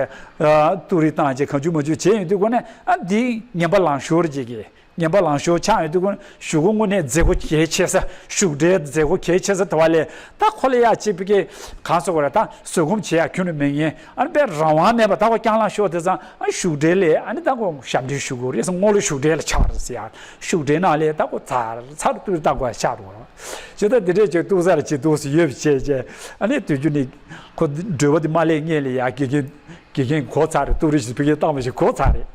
ཏུ་རི་བཏང་བྱས་གང་བྱུང་མང་བྱུང་བྱས་ཡོང་དུས་ཁོ་ནས་ཨ་འདི་ངན་པ་ལངས་ཤོར་ཅིག་གི་ངན་པ་ལངས་ཤོར་ཆགས་ཡོང་དུས་ཁོ་ན་གཞུག་གུ་དངོས་གནས་མཛད་སྒོ་གལ་ཆེ་ས། བཞུགས་གྲལ་མཛད་སྒོ་གལ་ཆེ་ས་དེ་བ་ལས་ད་ཁོ་ལ་ཡ་གཅིག་པུ་གི་གང་སོགས་རེད། ད་བཟོད་སྒོམ་བྱེད་ཡ་ཁྱོན་ནས་མེད་ངེས། ཨ་ནི་དཔེ་རང་དབང་མེད་པ་ད་ཁོ་རྐྱང་ལངས་ཤོར་དེ་ཙང་ཨ་བཞུགས་གྲལ་ལས་ཨ་ནི་ད་ཁོ་ཞབས་འདྲེན་ཞུ་དགོས་རེད་ཟེར། སྔོ་ལོ་བཞུགས་གྲལ་ལ་ཆགས་རེད་ཟེར་ཡ། བཞུགས་གྲལ་ནང་ལས་ད་ཁོ་ཚར་ཚར་ཏུ་ལྟ་དགོས་ཆགས་འགྲོ་རེད། ཇི་ལྟར་དེ་འདྲས་ཅིག་ཏོག་ཙམ་ཅིག་ཏོག་ཙམ་ཡོད་པ་བྱས་བྱས་ཨ་ནི་དུས་རྒྱུན་ནས་ཁོ་བགྲོད་པ་དེ་མ་སླེབས་སྔོན་ལ་ཡ་དགེ་རྒན་དགེ་རྒན་གོ་ཚར་རེད། ཏུ་རི་ཞིག་ཕ་གིར་བཏང་བ་ཞིག་གོ་ཚར་རེད།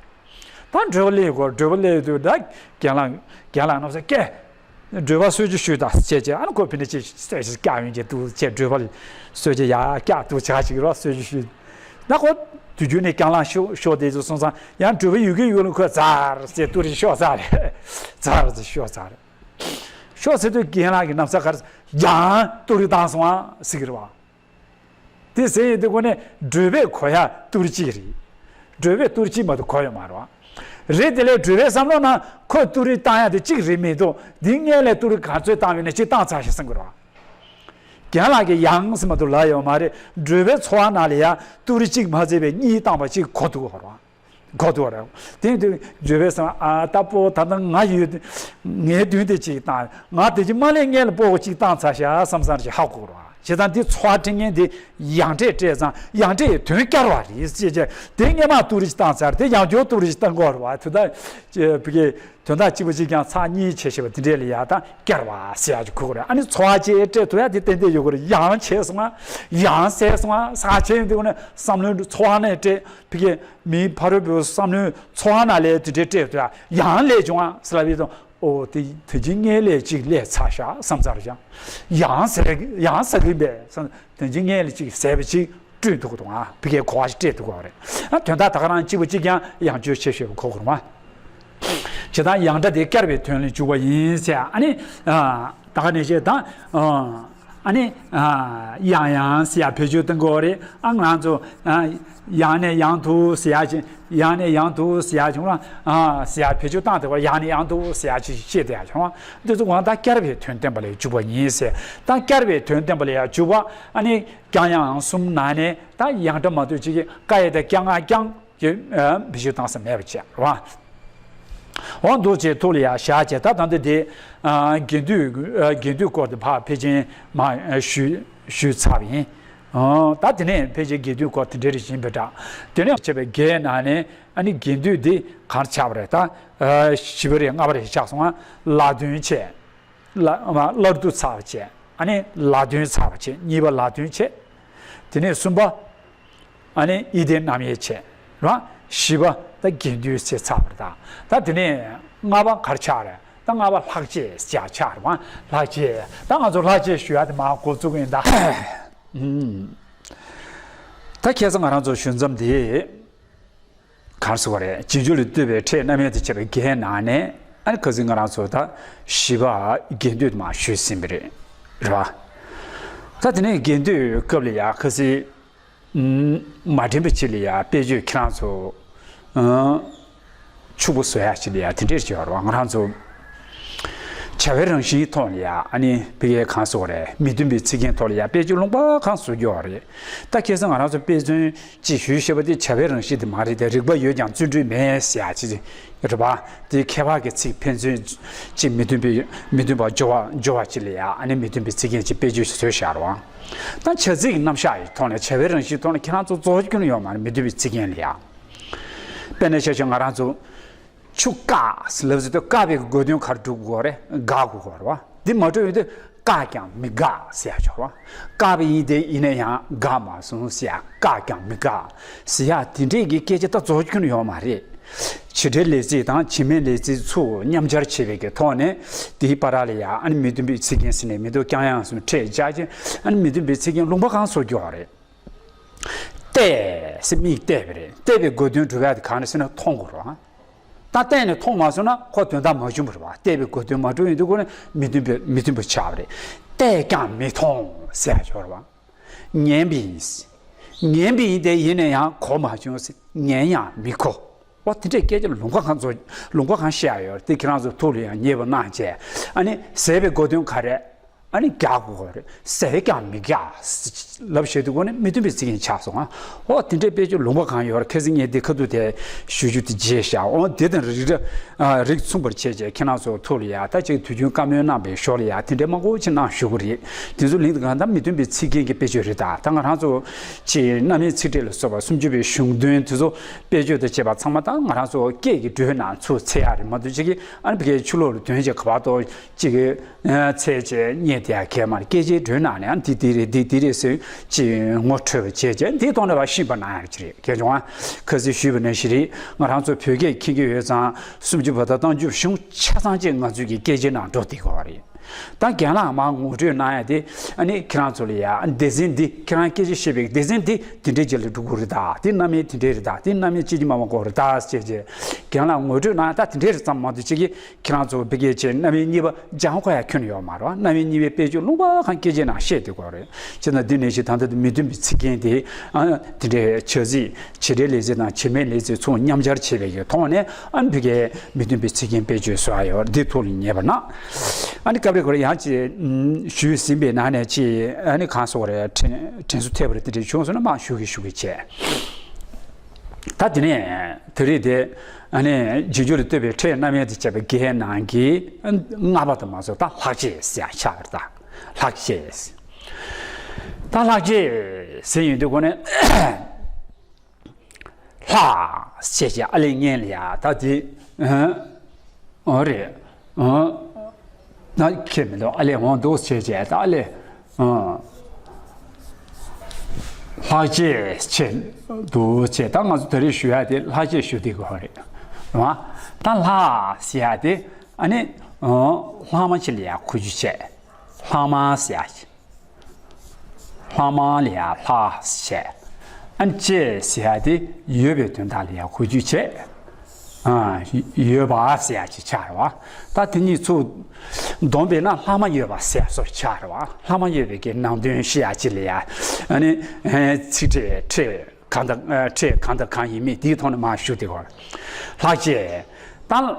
ད་བགྲོད་པ་སླེབས་གོ། བགྲོད་པ་སླེབས་དུས་ད་རྒན་ལགས་རྒན་ལགས་རྣམ་ས་ཀྱེ། བགྲོད་པ་གསོལ་ཇ་ཞུས་དང་བྱས་བྱས་ཨ་ནི་ཁོ་ཕི་ནས་ཅིག་གསོལ་ཇ་བཀྱག་ཡོང་བྱས་འདུག་བྱས། བགྲོད་པ་གསོལ་ཇ་ཡར་བཀྱག་འདུག་བྱས་ཅིག་རོགས་གསོལ་ཇ་ཞུས། ད་ཁོ་དུས་རྒྱུན་ནས་རྐྱང་ལངས་ཤོར་ཤོར་བསྡད་ཚུལ་སོང་ཙང་ཡང་བགྲོད་པ་ཡོད་ཀྱི་ཡོད་ལ་ཁོས་ཚར་ཟེར་ཏུ་རི་ཤོར་ཚར་རེད། ཚར་ཟེར་ཤོར་ཚར་རེད། ཤོར་ཟེར་དུས་རྒན་ལགས་ཀྱི་རྣམ་ས་ཁར་ཡང་ཏུ་རི་བཏང་སོང་ཨ་ཟེར་གྱི་རེད་བ། དེ་ཟེར་ཡོང་དུས་ཁོ་ནས་བགྲོད་པས་གོ་ཡ་ཏུ་རི་གཅིག་རེད། བགྲོད་པས་ཏུ་རི་གཅིག་མ་གཏོགས་གོ་ཡོད་མ་རེད་བ། རེད། དེ་ལས་འགྲུལ་པའི་བསམ་བློ་ནང་ཁོས་ཏུ་རི་བཏང་ཡ་དེ་གཅིག་རེད་མི་འདུག་འདི་སྔོན་ལ་ཏུ་རི་ག་ཚོད་བཏང་ཡོད་ན་གཅིག་བཏང་ཚར་ཤག་བསམ་གི་རེད་བ། རྒན་ལགས་ཀྱིས་ཡང་ཟེར་མ་གཏོགས་ལབ་ཡོད་མ་རེད། འགྲུལ་པའི་འཚོ་བ་ནང་ལ་ཡ་ཏུ་རི་གཅིག་མ་ཟད་པའི་གཉིས་བཏང་བ་གཅིག་གོ་འདུག་གོ་རེད་བ། གོ་འདུག་གོ་རེད། དེ་དུས་འགྲུལ་པས་བསམ། ཨ། ད་པོ་ད་ལྟ་ང་ཡོད། ངའི་མདུན་དེ་གཅིག་བཏང་། ང་དེ་གཅིག་མ་ལས་སྔོན་ལ་པོ་གཅིག་བཏང་ཚར་ཤག་བསམ་བསམ་ཞིག་ཧ་གོ་རེད་བ། བྱས་ཙང་འདི་འཚོ་བ་སྤྲད་མཁན་དེ་ཡང་སྤྲད་སྤྲད་ཙང་ཡང་སྤྲད་ཡི་དོན་བསྐྱར་བ་རེད་ཅེས་བྱས། དེ་སྔོན་མ་ཏུ་རི་གཅིག་བཏང་ཚར། དེ་ཡང་བསྐྱར་ཏུ་རི་གཅིག་བཏང་གོ་རེད་བ། དུ་ད་བི་གེ་དོན་དག་གཅིག་པ་གཅིག་རྐྱང་ཚར་གཉིས་བྱས་ཤེས་པ་དེ་འདྲས་ལ་ཡ་ད་བསྐྱར་བ་ཟེར་ཡག་ཅིག་གོ་གི་རེད། ཨ་ནི་འཚོ་བ་ཅིག་སྤྲད་ཐུབ་ཡ་དེ་ཏན་ཏན་ཡོད་གི་རེད། ཡང་བྱས་སོང་ང་། ཡང་ཟས་སོང་ང་། ཟ་ཆེན་དེ་ཀོ་ནས་བསམ་བློའི་འཚོ་བ་ནས་སྤྲད་ཕི་གེ་མི་ཕ་རོལ་པོའི་བསམ་བློའི་འཚོ་བ་ན་ལས་དེ་འདྲས་སྤྲད་ཐུབ་ཡ་ཡང་ལས་བྱུང་ང་ཟེར་ལབ་ཡོད་དང་། ཨོ་དེ་དེ་གཅིག་སྔོན་ལས་གཅིག་ལས་ཚར་ཤག་བསམ་ཚར་ཤག་ཡང་ཟས་ཡང་ཟ་གི་པས་བསམ། དེ་གཅིག་སྔོན་ལས་གཅིག་ཟས་པ་གཅིག་སྤྲོད་ཐུབ་ཀྱི་འདུག་ཨ། ཕི་གའི་གོ་བ་ཞིག་སྤྲད་ཐུབ་ཀྱི་རེད། ཨ། དོན་དག་ད་ག་རང་གཅིག་པ་གཅིག་རྐྱང་ཡང་བསྐྱར་བྱས་ཤེས་པ་གོ་དགོས་རེད་མ། བྱས་ཙང་ཡང་སྒྲ་དེ་བསྐྱར་བའི་དོན་ལ་འཇུག་པ་ཡིན་ཟེར། ཨ་ནི། ཨ། ད་ག་ནས་བཤད་དང་། ཨ་ནི། ཨ། ཡང་ཡང་ཟེར་ཡ་བེད་སྤྱོད་གཏོང་གི་རེད། ཨ། ང་རང་ཚོ། ཨ། ཡང་ནས་ཡང་དུ་ཟེར་ཡ་ཅིག་ཡང་ནས་ཡང་དུ་ཟེར་ཡ་བྱུང་ལ། ཨ། ཟེར་ཡ་བེད་སྤྱོད་བཏང་དེ་བར་ཡང་ནས་ཡང་དུ་ཟེར་ཡ་ཅིག་བཤད་དེ་ཡ་བྱུང་བ། འདི་ཚོ་གང་ལྟར་བསྐྱར་བའི་དོན་བསྟན་པ་ལ་འཇུག་པ་ཡིན་ཟེར། ད་བསྐྱར་བའི་དོན་བསྟན་པ་ལ་ཡང་འཇུག་པ། ཨ་ནི། ཀྱང་ཡང་གསུམ་ནང་ནས་ད་ཡང་སྒྲ་མ་གཏོགས་ཅིག་གི་ཀ་ཡ་དང་ཀྱང་ང་ཀྱང་གི་བེད་སྤྱོད་བཏང་ས་མེད་པ་བྱས་ར། འོ་འདུག་ཅེས་ཐུགས་ལ་ཡ་བཞག་བྱས། ད་ད་འདི་དེ། ཨ། དགེ་འདུན། ཨ། དགེ་འདུན་སྐོར་དེ་ཕར་ཕལ་ཆེར་མ་ཞུས་ཞུས་ཚར་བ་ཡིན། ཨ། ད་དེ་ནས་ཕལ་ཆེར་དགེ་འདུན་སྐོར་དེ་འདྲ་རེ་བཞིན་པའི་གྲས་དེ་ནས་བྱས་པའི་དགེ་ནང་ནས་ཨ་ནི་དགེ་འདུན་འདི་གང་ཆགས་པ་རེད། ད། ཨ། བཞི་པ་རེད། ལྔ་པ་རེད་ཆགས་སོང་ང་། ལ་དོན་བྱས། ལ། མ། སླར་བསྡུ་ཚར་བ་བྱས། ཨ་ནི་ལ་དོན་ཚར་བ་བྱས། གཉིས་པ་ལ་དོན་བྱས། དེ་ནས་གསུམ་པ། ཨ་ནི་ཡིད་བདེ་རྣམ་དབྱེ་བྱས། ར། བཞི་པ་ད་དགེ་འདུན་ཟེར་ཚར་བ་རེད་ད། ད་དེ་ནས་ལྔ་པ་ག་རེ་ཆགས་རེད། ད་ལྔ་པ་ལྷག་བཅས་ཟེར་ཆགས་རེད་བ། ལྷག་བཅས། ད་ང་ཚོ་ལྷག་བཅས་ཞུ་ཡ་དེ་མར་འགོ་བཙུགས་ཡིན་ད། ཨུམ། ད་ཁ་སང་ང་རང་ཚོ་ཞུ་མཚམས་དེ། གར་སོང་བ་རེད། རྗེས་འཇུག་ལ་ལྟོས་པའི་ཕྲད་རྣམ་དབྱེ་དང་བཅས་པའི་དགེ་ནང་ནས། ཨ་ནི་ཁ་སང་ང་རང་ཚོ་ད་བཞི་པ་དགེ་འདུན་དུ་མ་ཞུས་ཟིན་པ་རེད། རེད་བ། ད་དེ་ནས་དགེ་འདུན་སྐབས་ལ་ཡ་ཁ་སང་། ཨུམ། མ་དྲན་པ་ཅིག་ལ་ཡ་དཔེ་བརྗོད་ཁྱེད་རང་ཚོ། ཨ། ཕྱུག་པོ་བཟོ་ཡ་ཅིག་ལ་ཡ་དེ་འདྲས་བྱས་པ་རེད་བ། ང་རང་ཚོ་བྱ་བའི་རང་བཞིན་ཐོག་ལ་ཡ། ཨ་ནི་ཕ་གིའི་གང་ཟེར་དགོས་རེད། མི་མཐུན་པའི་ཚིག་རྒྱན་ཐོག་ལ་ཡ་དཔེ་བརྗོད་ལུང་པ་གང་བཟོ་རྒྱུ་བ་རེད། ད་ཁ་སང་ང་རང་ཚོ་དཔེ་མཚོན་ཅིག་ཞུས་བཤད་པ་དེ་བྱ་བའི་རང་བཞིན་དེ་མ་རེད་དེ། རིགས་པ་ཡོད་ཀྱང་བརྩོན་འགྲུས་མེད་ཟེར་ཡ་ཅིག་རེད་བ། དེ་ཁྱད་པར་གྱི་ཚིག་ཕན་ཚུན་ཅིག་མི་མཐུན་པའི་མི་མཐུན་པ་སྦྱོར་བ་སྦྱོར་བ་ཅིག་ལ་ཡ། ཨ་ནི་མི་མཐུན་པའི་ཚིག་རྒྱན་ཅིག་དཔེ་བརྗོད་ཅིག་བཟོས་བཞག་རེད་བ། ད་བྱ་ཚིག་གི་རྣམ་གཞག་གི་ཐོག་ནས་བྱ་བའི་རང་བཞིན་ཐོག་ནས་ཁྱེད་རང་ཚོ་རྫོགས་རྒྱུ་ཡོད་མ་རེད། མི་མཐུན་པའི་ཚིག་རྒྱན་ལ་ཡ། དཔེར་ན་ཆ་བཞག་ང་རང་ཚོ། ཆུ་བཀག་ཟེར་ལབ་ཟེར་དུས་བཀག་པའི་དགོས་དོན་ག་རེ་སྒྲུབ་དགོས་རེད། དགག་དགོས་རེད་བ། འདི་མ་སྒྲུབ་ཡོང་དུས་བཀག་ཀྱང་མི་དགག་ཟེར་ཡ་ཆོག་རེད་བ། བཀག་པ་ཡིན་ཏེ་ཡིན་ན་ཡང་དགག་མ་སོང་ཟེར་ཡ། བཀག་ཀྱང་མི་དགག་ཟེར་ཡ་དེ་འདྲས་ཀྱི་སྐད་ཆ་ད་རྫོགས་རྒྱུ་ཡོད་མ་རེད། བྱེད་འབྲེལ་ལས་ཚིག་དང་བྱེད་མེད་ལས་ཚིག་ཚུར་མཉམ་སྦྱར་བྱས་པའི་གི་ཐོག་ནས་དེའི་བར་ལ་ཡ། ཨ་ནི་མི་མཐུན་པའི་ཚིག་རྒྱན་ཟེར་ནས་མི་འདུག་ཀྱང་ཡང་སོང་ཕྲད་བྱ་ཅིང་། ཨ་ནི་མི་མཐུན་པའི་ཚིག་རྒྱན་ལུང་པ་གང་བཟོ་རྒྱུ་བ་རེད། གཏད་ཟེར་མིག་གཏད་པ་རེད། གཏད་པའི་དགོས་དོན་སྒྲུབ་ཡ་དེ་གང་རེད་ཟེར་ན་མཐོང་དགོས་རེད་བ། ད་གཏད་ནས་མཐོང་མ་སོང་ན་ཁོ་དོན་དག་མ་བྱུང་བ་རེད་བ། གཏད་པའི་དགོས་དོན་མ་གྲུབ་ཡོང་དུས་ཁོ་ནི་མི་མཐུན་པའི་མི་མཐུན་པ་ཆགས་པ་རེད། གཏད་ཀྱང་མི་མཐོང་ཟེར་ཡ་ཆོག་རེད་བ། ངན་པ་ཡིན། ངན་པ་ཡིན་ཏེ་ཡིན་ན་ཡང་གོ་མ་བྱུང་ཟེར། ངན་ཡང་མི་གོ། འོ་དེ་འདྲའི་སྐད་ཆ་ལུང་པ་གང་ཚོ་ལུང་པ་གང་བཤད་ཡ་ཡོད་རེད། དེ་ཁྱེད་རང་ཚོ་ཐུགས་ལ་ཡང་ངེས་པ་གནང་བྱས། ཨ་ནི་ཟས་པའི་དགོས་དོན་ག་རེ། ཨ་ནི་རྒྱག་དགོས་རེད། ཟས་ཀྱང་མི་རྒྱག་ལབ་བཤད་དུས་ཁོ་ནི་མི་མཐུན་པའི་ཚིག་རྒྱན་ཆགས་སོང་ང་། འོ་དེ་འདྲའི་དཔེ་བརྗོད་ལུང་པ་གང་ཡོད་རེད། ཁ་སང་ངས་འདི་ཁ་ཐུག་དེ་ཞུ་རྒྱུ་དེ་བརྗེད་བཞག་འོ་དེ་དང་རིགས་ར་ཨ་རིགས་མཚུངས་པར་བྱས་བྱས་ཁྱེད་རང་ཚོ་ཐུགས་ལ་ཡ། ད་ཅིག་དུས་རྒྱུན་བཀའ་མོལ་གནང་བའི་ཞོར་ལ་ཡ་དེ་འདྲའི་མང་པོ་ཅིག་གནང་བཞུགས་ཀྱི་རེད། དེ་ཚོ་གླེང་དུས་གང་ལྟར་མི་མཐུན་པའི་ཚིག་རྒྱན་གྱི་དཔེ་བརྗོད་རེད། ད་ད་ང་རང་ཚོ་ཅིག་རྣམ་དབྱེ་ཚིག་ཕྲད་ལ་སོགས་པ་སུམ་ཅུ་པའི་གཞུང་དོན་དེ་ཚོ་དཔེ་བརྗོད་དང་བཅས་པ་ཚང་མ་ད་ང་རང་ཚོ་སྐད་ཀྱི་འགྲོས་ནང་ཚུར་འཚེར་ཡ་རེད་མ་གཏོགས། ཅིག་གི་ཨ་ནི་ཕ་གིའི་ཆུ་ལོག་ལ་དོན་བྱེད་ག་པར་དུ་ཅིག་གི་འཚེར་བྱས་རྙེད་བསྡད་ཡ་གལ་མ་རེད། སྐད་ཆའི་འགྲོས་ནང་ནས་ཨ་འདི་འདི་རེད། འདི་འདི་རེད་ཟེར་ཅིག་ངོ་འཕྲོད་པ་བྱས་བྱས་འདིའི་ཐོག་ནས་ཕར་ཤེས་པ་གནང་ཡ་ཅིག་རེད། གལ་བྱུང་ང་ཁ་སང་ཞུས་པ་ནང་བཞིན་རེད། ང་རང་ཚོ་བོད་སྐད་མཁྱེན་གྱི་ཡོད་ཙང་སུམ་ཅུ་པ་དང་རྟགས་འཇུག་གཞུང་ཆ་ཚང་ཅིག་ང་ཚོའི་གི་སྐད་ཆའི་ནང་འགྲོ་བསྡད་དགོས་པ་རེད། ད་རྒན་ལགས་མར་ངོ་སྤྲོད་གནང་ཡ་དེ་ཨ་ནི་ཁྱེད་རང་ཚོ་ལ་ཡ་སྡེ་ཚན་འདི་ཁྱེད་རང་སྐད་ཆ་བཤད་པའི་སྡེ་ཚན་འདི་དེ་འདྲའི་རྗེས་ལ་འགྲོ་གི་རེད་ད། དེ་རྣམ་དབྱེ་དེ་འདྲའི་རེད་ད། དེ་རྣམ་དབྱེ་ཅི་ཅི་མ་མ་གོ་རེད་ད་ཟེར་བྱས་ རྒན་ལགས་ངོ་སྤྲོད་གནང་ད་དེ་འདྲའི་རེ་ཙམ་མ་གཏོགས་ཅིག་གིས་ཁྱེད་རང་ཚོ་བི་གེ་ཆེ་རྣམ་དབྱེ་གཉིས་པ་སྦྱང་དགོས་ཡ་ཁྱོན་ནས་ཡོད་མ་རེད་བ། རྣམ་དབྱེ་གཉིས་པའི་དཔེ་བརྗོད་ལུང་པ་གང་སྐད་ཆའི་ནང་བཤད་བསྡད་དགོས་རེད། ཅེས་ན་འདི་ནས་ཞིག་ད་ལྟ་དུ་མི་མཐུན་པའི་ཚིག་རྒྱན་དེ་ཨ་དེ་འདྲའི་བྱ་ཚིག་བྱེད་འབྲེལ་ལས་ཚིག་དང་བྱེད་མེད་ལས་ཚིག་ཚུར་མཉམ་སྦྱར་བྱས་པའི་གི་ཐོག་ནས་ཨ་བི་གེ་མི་མཐུན་པའི་ཚིག་རྒྱན་དཔེ་བརྗོད་བཟོ་ཡ་ཡོད་འདི་ཐུགས་ལ་ངེས་པ་གནང་། ཨ་ནི་སྐབས་རེ་ཁོ་རེ་ཡང་ཅིག་ཞུས་ཟིན་པའི་ནང་ནས་ཅིག་ཨ་ནི་གང་སོགས་རེད་དྲན་དྲན་གསོ་ཐེབས་པ་རེད་དེ་འདྲ་བྱུང་སོང་ན་མང་ཞུ་གི་ཞུ་གི་བྱས། ད་དེ་ནས་དེ་རིང་དེ་ཨ་ནི་རྗེས་འཇུག་ལ་ལྟོས་པའི་ཕྲད་རྣམ་དབྱེ་དང་བཅས་པའི་བརྒྱད་ནང་གི་ལྔ་པ་དུ་མ་སོགས་ད་ལྷག་བཅས་ཟེར་ཡ་ཆགས་པ་རེད་ད། ལྷག་བཅས། ད་ལྷག་བཅས་ཟེར་ཡོང་དུས་སྒོ་ནས་ལྷག་བཅས་ཀྱི་ཨ་ལས་ངན་ལ་ཡ་ད་དེ་ཨ་རེད་ཨ། ན་ཁྱེད་མི་འདུག་ཨ་ལས་འོང་འདུག་བྱས་བྱས་ད་ཨ་ལས། ཨ། ལྷག་བཅས་བྱས་འདུག་བྱས་ད་ང་ཚོ་ད་རེས་ཞུ་ཡ་དེ་ལྷག་བཅས་ཞུ་དེ་གོ་རེད། རེད་བ། ད་ལྷག་ཟེར་ཡ་དེ་ཨ་ནི་ཨ་ལྷག་མ་ཅིག་ལ་ཡ་གོ་རྒྱུ་བྱས། ལྷག་མ་ཟེར་ཡ་ཅིག་ལྷག་མ་ལ་ཡ་ལྷག་བྱས། ཨ་ནི་བཅས་ཟེར་ཡ་དེ་ཡོད་པའི་དོན་དག་ལ་ཡ་གོ་རྒྱུ་བྱས། ཨ། ཡོད་པ་ཟེར་ཡ་ཅིག་ཆགས་རེད་བ། ད་དེ་གཉིས་ཚུར་བསྡོམས་པས་ན་ལྷག་མ་ཡོད་པ་ཟེར་ཡ་སོགས་ཆགས་རེད་བ། ལྷག་མ་ཡོད་པའི་གི་ནང་དོན་བཤད་ཡ་ཅིག་ལ་ཡ། ཨ་ནི་ཚིག་ཕྲད་ཕྲད་གང་དང་ཕྲད་གང་དང་གང་ཡིན་མིན་དེའི་ཐོག་ནས་མར་ཞུ་དེ་གོ། ལྷག་བཅས་ད། ལྷག་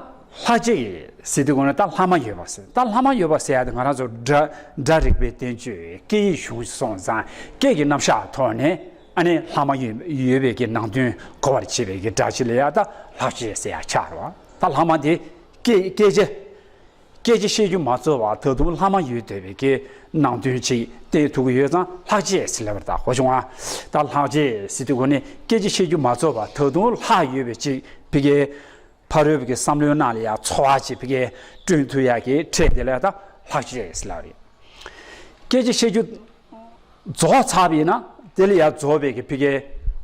བཅས་ཟེར་དུས་གོང་ནས་ད་ལྷག་མ་ཡོད་པ་ཟེར། ད་ལྷག་མ་ཡོད་པ་ཟེར་ཡ་དེ་ང་རང་ཚོ་སྒྲ་སྒྲ་རིག་པའི་བསྟན་བཅོས་སྐད་ཡིག་གཞུང་སོང་ཙང་སྐད་ཀྱི་རྣམ་གཞག་ཐོག་ནས་ཨ་ནི་ལྷག་མ་ཡོད་ཡོད་པའི་གི་ནང་དོན་གོ་བར་བྱེད་པའི་གི་སྒྲ་ཅིག་ལ་ཡ་ད་ལྷག་བཅས་ཟེར་ཡ་ཆགས་རེད་བ། ད་ལྷག་མ་དེ་སྐད་སྐད་ཆ་སྐད་ཆ་བཤད་རྒྱུ་མ་ཚོར་བར་ད་དུང་ལྷག་མ་ཡོད་བསྡད་པའི་གི་ནང་དོན་ཅིག་བསྟན་ཐུབ་ཀྱི་ཡོད་ཙང་ལྷག་བཅས་ཟེར་ལབ་པ་རེད་ད། གོ་བྱུང་ང་། ད་ལྷག་བཅས་ཟེར་དུས་གོང་ནས་སྐད་ཆ་བཤད་རྒྱུ་མ་ཚོར་བར་ད་དུང་ལྷག་ཡོད་པའི་ཅིག་བི་གའི་ཕ་རོལ་པོ་གི་བསམ་བློའི་ནང་ལ་ཡང་ཚོར་བ་ཅིག་ཕ་གིར་བསྐྲུན་ཐུབ་ཡག་གི་ཕྲད་དེ་ལ་ད་ལྷག་བཅས་ཟེར་ལབ་རེད། སྐད་ཆ་བཤད་རྒྱུ་རྫོགས་ཚར་བ་ཡིན་ན་དེ་ལ་ཡང་རྫོགས་པའི་གི་ཕ་གིར་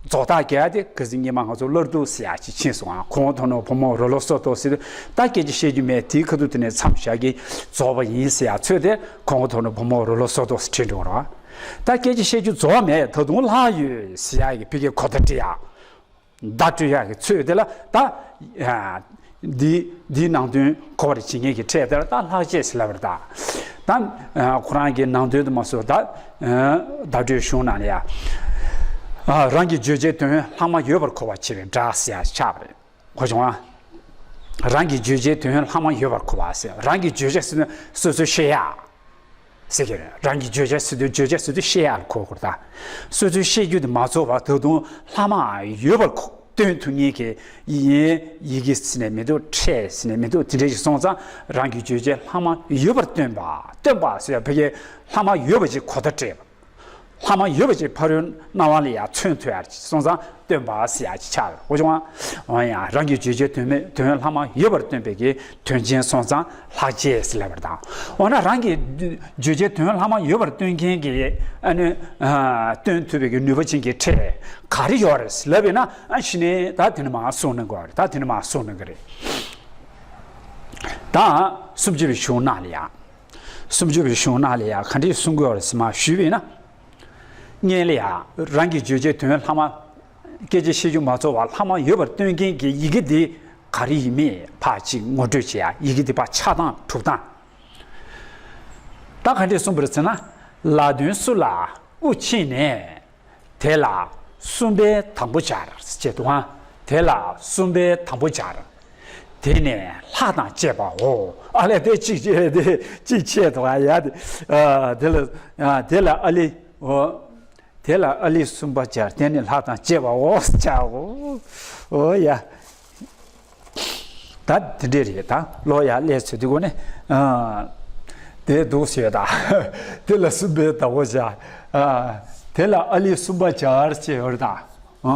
རྫོགས་རྟགས་རྒྱག་ཡ་དེ་ག་ཟིག་སྔོན་མ་ང་ཚོ་བླར་དུ་ཟེར་ཡག་ཅིག་ཕྱིན་སོང་ང་། གོང་འོག་མཐོ་ནོར་བུ་མོ་རོ་ལོ་སོ་ཏོ་ཟེར་དུས་ད་སྐད་ཆ་བཤད་རྒྱུ་མེད་དེའི་ཁ་ཐུག་དེ་ནས་མཚམས་བཞག་གི་རྫོགས་པ་ཡིན་ཟེར་ཡག་ཚོད་དེ་གོང་འོག་མཐོ་ནོར་བུ་མོ་རོ་ལོ་སོ་ཏོ་ཟེར་བྲིས་འགྲོ་བ་རེད་བ། ད་སྐད་ཆ་བཤད་རྒྱུ་རྫོགས་མེད་ད་དུང་ལྷག་ཡོད་ཟེར་ཡག་གི་ཕ་གིར་གོ་བརྡ་སྤྲད་ཡག་བརྡ་སྤྲོད་ཡག་གི་ཚུལ་དེ་ལ་ད་ཨ་འདི་འདིའི་ནང་དོན་གོ་བར་བྱེད་མཁན་གྱི་ཕྲད་དེ་ལ་ད་ལྷག་བཅས་ཟེར་ལབ་པ་རེད་ད། ད་ཨ་ཁོ་རང་གི་ནང་དོན་དུ་མ་སོང་ད་ཨ་བརྡ་སྤྲོད་གཞུང་ནང་ལ་ཡ་ཨ་རང་གི་བརྗོད་བྱའི་དོན་ལྷག་མ་ཡོད་པར་གོ་བར་བྱེད་པའི་སྒྲ་ཟེར་ཡག་ཆགས་པ་རེད། གོ་བྱུང་ང་། རང་གི་བརྗོད་བྱའི་དོན་ལྷག་མ་ཡོད་པར་གོ་བ་ཟེར། རང་གི་བརྗོད་བྱ་ཟེར་ན་སོ་སོའི་བཤད་ཡག་ཟེར་གྱི་རེད། རང་གི་བརྗོད་བྱ་ཟེར་དུས་བརྗོད་བྱ་ཟེར་དུས་བཤད་ཡག་ལ་གོ་དགོས་རེད་ད། སོ་སོའི་བཤད་རྒྱུ་དེ་མ་རྫོགས་བར་ད་དུང་ལྷག་མ་ཡོད་པར་གོ་སྟོན་ཐུབ་མཁན་གྱི་ཡིན་ཡི་གེ་ཟེར་ནས་མི་འདུག་ཕྲད་ཟེར་ནས་མི་འདུག་དེ་འདྲ་ཞིག་སོང་ཙང་རང་གི་བརྗོད་བྱ་ལྷག་མ་ཡོད་པར་སྟོན་པ་སྟོན་པ་ཟེར་ཡ་ཕ་གིར་ལྷག་མ་ཡོད་པ་ཅིག་གོ་བརྡ་སྤྲད་པ། ལྷག་མ་ཡོད་པ་ཅིག་ཕ་རོལ་སྣང་བ་ལ་ཡང་མཚོན་ཐུབ་ཡག་སོང་ཙང་སྟོན་པ་ཟེར་ཡག་ཅིག་ཆགས་པ་རེད། འོ་བྱུང་ང་། འོ་ཡང་རང་གི་བརྗོད་བྱའི་དོན་མེད་དོན་ལྷག་མ་ཡོད་པར་སྟོན་པའི་གི་དོན་ཅན་སོང་ཙང་ལྷག་བཅས་ཟེར་ལབ་པ་དང་། འོ་ན་རང་གི་བརྗོད་བྱའི་དོན་ལྷག་མ་ཡོད་པར་སྟོན་མཁན་གྱི་ཨ་ནི་ཨ་སྟོན་ཐུབ་པའི་གི་ནུས་པ་ཅན་གྱི་ཕྲད་ག་རེ་ཡོད་རེད་ཟེར་ལབ་པས་ན་ཨ་གཞི་ནས་ད་དེ་ནི་མར་གསུངས་གནང་དགོས་རེད། ད་དེ་ནི་མར་གསུངས་གནང་གི་རེད། ད་སུམ་ཅུ་པའི་གཞུང་ནང་ལ་ཡང་། སུམ་ཅུ་པའི་གཞུང་ནང་ལ་ཡང་ག་འདྲས་གསུང་གི་ཡོད་རེད་ཟེར་མར་ཞུས་པས་ན། སྔོན་ལ་ཡང་རང་གི་བརྗོད་བྱའི་དོན་ལྷག་མ། སྐད་ཆ་བཤད་རྒྱུ་མ་ཚོར་བར་ལྷག་མ་ཡོད་པར་སྟོན་མཁན་གྱི་ཡི་གེ་འདི་ག་རེ་ཡིན་མིན་ཕར་ཅིག་ངོ་སྤྲོད་བྱེད་ཡ། ཡི་གེ་འདི་ཕར་ཆགས་སྟངས་གྲུབ་སྟངས། ད་ག་འདྲས་གསུངས་པ་རེད་ཟེར་ན། ལ་དོན་སུ་ལ་དབུ་ཕྱེ་ནས། དེ་ལ་གསུམ་པའི་དང་པོ་སྦྱར་ཅེས་འདུག་ག་དེ་ལ་གསུམ་པའི་དང་པོ་སྦྱར། དེ་ནས་ལྷ་དང་བཅས་པའོ། ཨ་ལས་དེ་གཅིག་བྱས་དེ་གཅིག་བྱས་འདུག་ག་ཡ་དེ། ཨ་དེ་ལ་ཨ་དེ་ལ་ཨ་ལི་འོ། དེ་ལ་ཨ་ལི་གསུམ་པ་སྦྱར། དེ་ནས་ལྷ་དང་བཅས་པའོ་སྦྱར་འོ། འོ་ཡ། ད་དེ་འདྲས་རེད་ད། ལོ་ཡ་ཀླད་ཚོད་དེ་གོ་ནས། ཨ་དེ་འདུག་ཟེར་ད། དེ་ལ་གསུམ་པའི་ཟླ་བོ་བྱ། ཨ་དེ་ལ་ཨ་ལི་གསུམ་པ་སྦྱར་ཅེས་ཡོད་རེད་ད། ཨ་